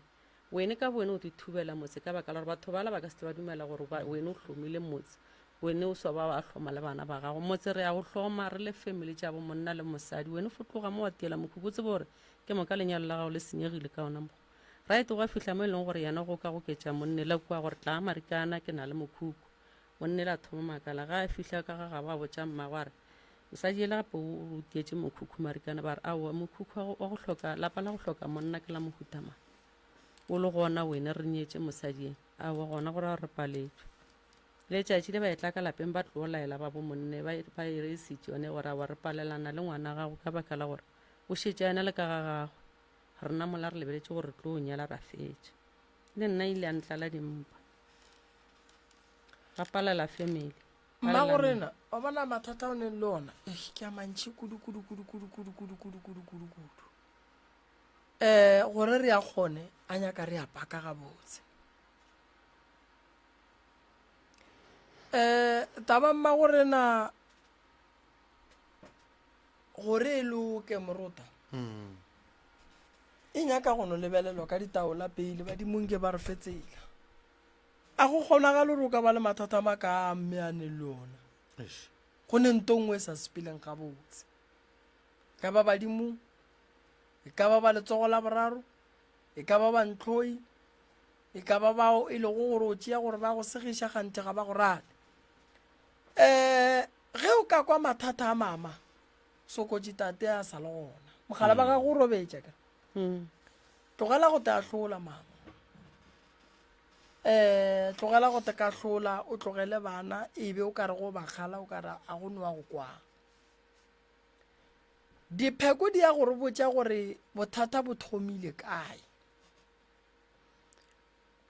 Wene ka bowene o tlo ithubela motse ka baka la gore batho bala ba ka se tle ba dumela gore wene o hlomile motse. Wene o swa ba wa hloma le bana ba gago. Motse re ya go hloma re le family tša bo monna le mosadi. Wene fo tloga mo wa tiela mokhukhu o tsebe gore ke moka lenyalo la gago le senyegile ka ona mokgwa. Right gwa fihla mo e leng gore yena go ka goketša monnela kua gore tlaa Marikana ke na le mokhukhu. Monnela a thoma makala ge a fihla ka ga gabo a botša mmagwe a re mosadi yela gape o tietše mokhukhu Marikana ba re aowa mokhukhu wa go hloka lapa la go hloka monna ke la mohuta mang. O le gona wene re nyetše mosadi ye? Aowa, gona go ra gore re paletšwe. Letšatši le ba etla ka lapeng ba tlo laela ba bomonne ba, ba e reisitše yone gore aowa re palelana le ngwana gago ka baka la gore o šetše a ena le ka ga gagwe. Rena mola re lebeletše gore re tlo nyala ra fetša. Le nna ile a ntlala dimpa. Ra palela family. Mmago rena, wa bona mathata o neng le ona, eh, ke a mantši kudu kudu kudu kudu kudu kudu kudu kudu kudu kudu. Eh, gore re a kgone, a nyaka re a paka gabotse. Eh, taba mmago rena gore e loke morota. Hmm. E nyaka go no lebelelwa ka ditaola pele badimong ke ba re fe tsela. A go kgonagale gore o ka ba le mathata a makaa mme a ne le ona? Go ne nto nngwe e sa sepeleng gabotse. E ka ba badimong, e ka ba ba letsogo la boraro, e ka ba ba ntlhoi, e ka ba bao e lego gore o tšea gore ba go segiša kganthe ga ba go rate. Um ge o ka kwa mathata a mama, sokotši tate a sa le gona. Mogala ba gago o robetše ka. Tlogela go te ahlola mama. Um tlogela go te kahlola o tlogele bana e be o ka re go ba kgala o ka re a go nowa go kwang. Dipheko di ya go re botša gore bothata bo thomile kae.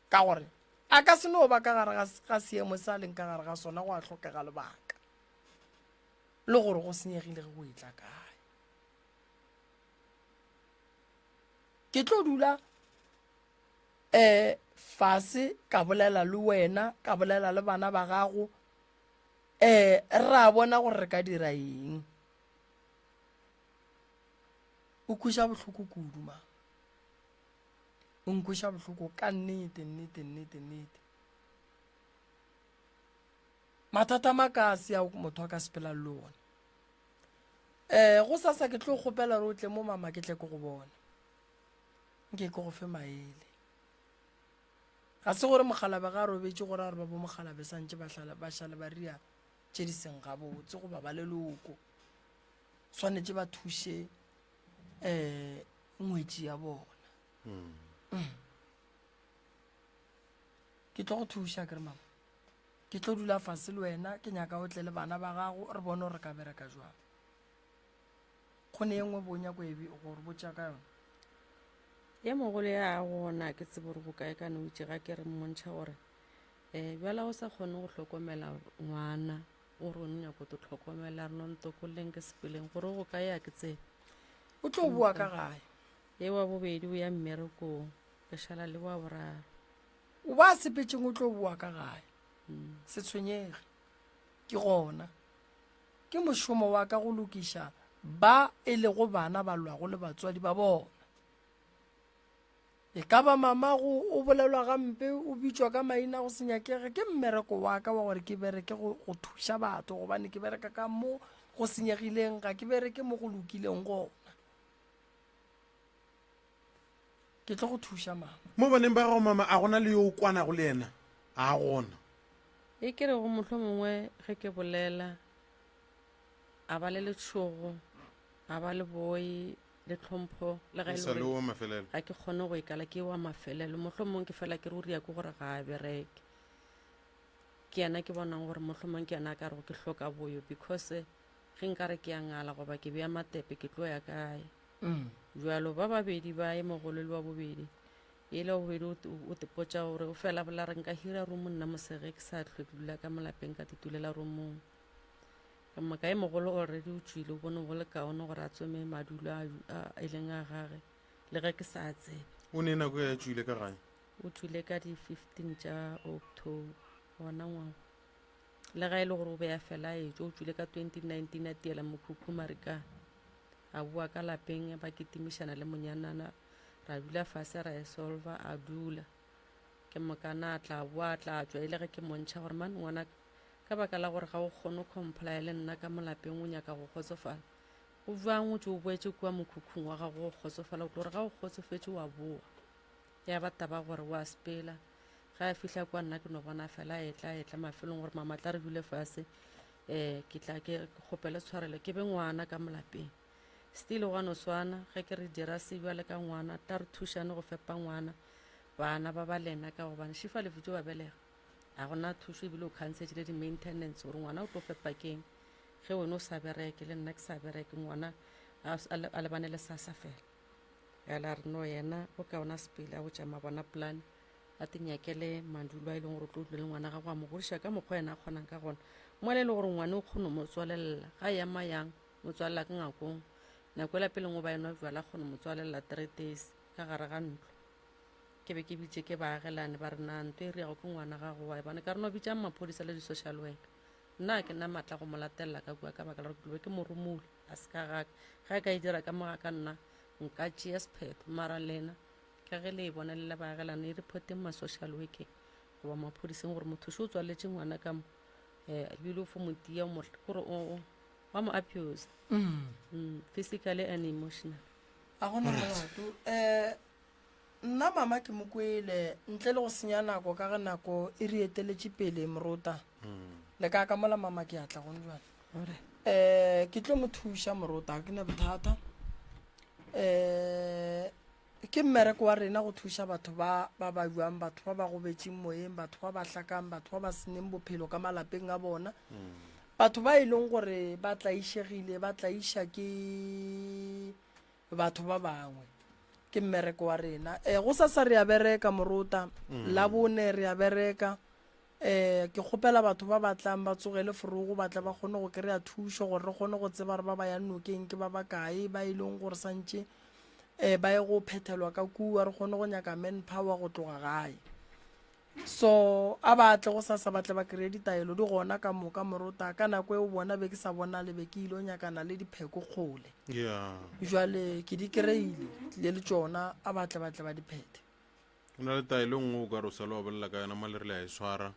Ka gore a ka se no ba ka gare ga seemo se a leng ka gare ga sona go a hlokega lebaka le gore go senyegile ge go etla kae. Ke tlo dula um fase ka bolela le wena ka bolela le bana ba gago um ra bona gore re ka dira eng o kweša bohloko kudu ma o nkweša bohloko ka nnete nnete nnete nnete mathata makase ao motho a ka sepela le one um go sasa ke tlo kgopela gore o tle mo mama ke tle ke go bona nke ke go fe maele ga se gore mokgalabe ga a robetše gore a re ba bo mokgalabe santše ba šale ba ria tše di seng gabotse goba ba leloko swanetše ba thuše um ngwetši ya bona mm. ke tlo go thuša ke re mama ke tlo dula fase le wena ke nyaka o tle le bana ba gago re bone gore re ka bereka jwang Go ne ye nngwe bo nyako e go re botša ka yona? Ye mogolo ya a gona ke tsebe gore go kae ka no itše ga ke re mmontšha gore um bjala o sa kgone go hlokomela ngwana o re o nyako to tlhokomela re no ntokolleng ke sepeleng gore go kae a ke tsebe. O tlo boa ka gae. Ye wa bobedi o ya mmerekong ke šala le wa boraro. O ba sepetšeng o tlo boa ka gae. Se tshwenyege. Ke gona. Ke mošomo wa ka go lokiša ba e lego bana ba lwago le batswadi ba bona. E ka ba mamago o bolelwa gampe, o bitšwa ka maina go se nyakege, ke mmereko wa ka wa gore ke bereke go, go thuša batho gobane ke bereka ka mo go senyegileng, ga ke bereke mo go lokileng gona. Ke tlo go thuša mama. Mo baneng ba gago mama, a gona le yo o kwanago le yena? A gona. E ke rego mohlomongwe ge ke bolela, a ba le letšhogo, a ba le boi le tlhompho, le ga e le gore ga ke kgone go ikala ke wa mafelelo. Mohlomong ke fela ke re o ria ke gore ga a bereke. Ke yena ke bonang gore mohlomong ke yena a ka rego ke hloka boyo because ge nkare ke a ngala goba ke bea matepe ke tlo ya kae. Bjalo ba babedi ba e mogolo le wa bobedi Yela o bobedi o tepotša gore o fela bola re nka hira room nna mosege ke sa hlwe ke dula ka molapeng ka titulela roomong. Ka moka e mogolo already o tšwile o bone go le kaone gore a tsome madulo a e leng a gage le ge ke sa tsebe. O ne nako ya tšwile ka gae? O tšwile ka di 15 tša October gona ngwaga. Le ga e le gore o be a fela a etšwa o tšwile ka 2019 a tiela mokhukhu Marikana. A boa ka lapeng ba kitimišana le monyanana Ra dula fase ra e solva, a dula. Ke mokana a tla boa a tla tšwa e le ge ke montšha gore man ngwanaka ka baka la gore ga o kgone go complya le nna ka molapeng o nyaka go kgotsofala go bjang o tšo o boetše kua mokhukhung wa gago go kgotsofala o tlo re ga o kgotsofetše wa boa ya ba taba gore wa sepela ga a fihla kwa nna ke no bona fela a etla etla mafelong gore mama tla re dule fase um ke tla ke kgopele tshwarelo ke be ngwana ka molapeng Still gwa no swana, ge ke re dira se bjale ka ngwana, tla re thušane go fepa ngwana, bana ba ba lena ka gobane šifa le fetšo ba belega. A gona thušo ebile o khansetše le di-maintenance gore ngwana o tlo fepa keng ge wena o sa bereke le nna ke sa bereke ngwana a lebane le sasa fela. Bjale a re no yena go kaona sepele a botša mabona plan a te nyakele madulo a e leng gore o tlo dula le ngwana gago a mo godiša ka mokgwa yena a kgonang ka gona. Mola e le gore ngwane o kgone mo tswalelela ga ya mayang mo tswalela ka ngakong nako ela peleng o ba enwa bjala kgone mo tswalelela three days ka gare ga ntlo. Ke be ke bitše ke baagelane ba re na nto e riago ke ngwana gago wa e bona ka re no bitšang maphodisa le di-social worker. Nna ga ke na maatla go mo latelela ka kua ka baka la gore ke tlo be ke mo romula a se ka gaka. Ge a ka e dira ka mo ga ka nna nka tšea sephetho mara lena ka ge le e bona le le baagelane e reporteng ma-social workeng goba maphodiseng gore motho šo o tswaletše ngwana ka mo um ebile o fo mo tia gore wa mo abuse mm. physically and emotional. A gona molato um Nna mama ke mo kwele ntle le go senya nako ka ge nako e re eteletše pele morota. Le ka ka mola mama ke atla gone jwale. Eh ke tlo mo thuša morota ke ne bothata. Eh ke mmereko wa rena go thuša batho ba ba ba jwang batho ba ba gobetšeng moyeng batho ba ba hlakang batho ba ba seneng bophelo ka malapeng a bona. Batho ba e leng gore ba tlaišegile ba tlaiša ke batho ba bangwe. Ke mmereko wa rena. E, gosasa re a bereka, morota. Mm. Labone re a bereka. E, ke kgopela batho ba ba tlang ba tsogele forogo ba tle ba kgone go kry-a thušo gore re kgone go tseba gore ba ba yang nokeng ke ba bakae ba e leng gore santše um ba ye go phethelwa ka kua re kgone go nyaka manpower go tloga gae. So a ba tle gosasa ba tle ba kry-e ditaelo di gona ka moka morota. Ka nako eo bona be ke sa bonale be ke ile nyakana le dipheko kgole. Yeah. Jwale ke di kry-ile tlile le tšona a ba tle ba tle ba di phethe. Go na le taelo e nngwe o ka re o sa le wa bolela ka yona mo le rile a e swara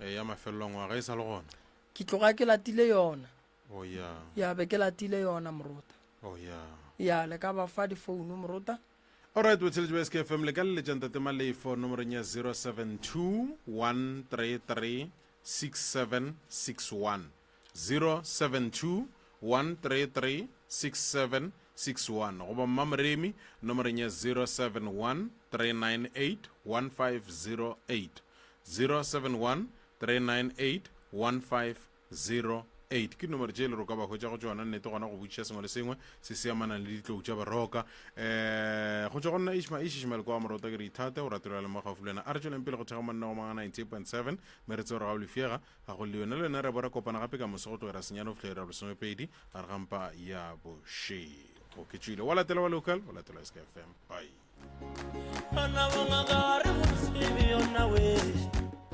eh, ya mafelelo a ngwaga e sa le gona. Ke tloga ke latile yona. Oh yeah. Ya be ke latile yona morota. Oh yeah. Ya le ka ba fa difounu morota. Alright, botsheletši ba SKFM le ka leletša Ntate Malefo nomorong ya 072 133 6761 072 133 6761 goba Mma Moremi nomorong ya 071 398 1508 071 398 1508 08 ke dinomoro tše e le gore o ka ba hwetša go tšona nnete gona go botšiša sengwe le sengwe se se amanang le ditlou tša baroka um go tšwa go nna ishma ish ishmael kwa morota ke re ithate o ratelwa le mo gaufi le wena a re tšweleng pele go thega monna go manga 98.7 mme re tsebe gore ga o lefiega ga go le yone le wena re bo re kopana gape ka moso go tlogela senyane go fitlha ira lesomepedi gare ga mpa ya bošego ke tšwile wa latela wa local wa latela skfm bye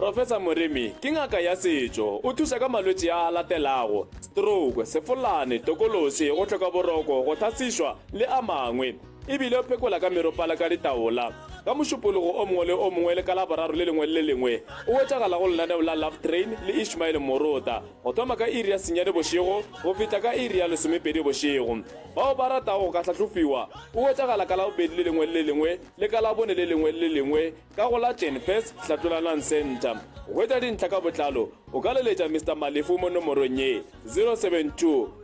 Professor Moremi ke ngaka ya setšo. O thuša ka malwetši a a latelago, stroke, sefolane, tokološi, go hloka boroko, go thasišwa le a mangwe. E bile o phekola ka meropala ka ditaola. Ka Mošupologo o mongwe le o mongwe le ka Laboraro le lengwe le le lengwe o hwetšagala go lenaneo la Love Train le Ishmael Morota go thoma ka iri ya senyane bošego go fihla ka iri ya lesomepedi bošego. Bao ba ratago go ka hlahlofiwa o hwetšagala ka Labobedi le lengwe le le lengwe le ka Labone le lengwe le le lengwe ka go la Tlenfes Hlatlolanang Centre. Go hwetša dintlha ka botlalo o ka leletša Mister Malefu mo nomorong ye, 072.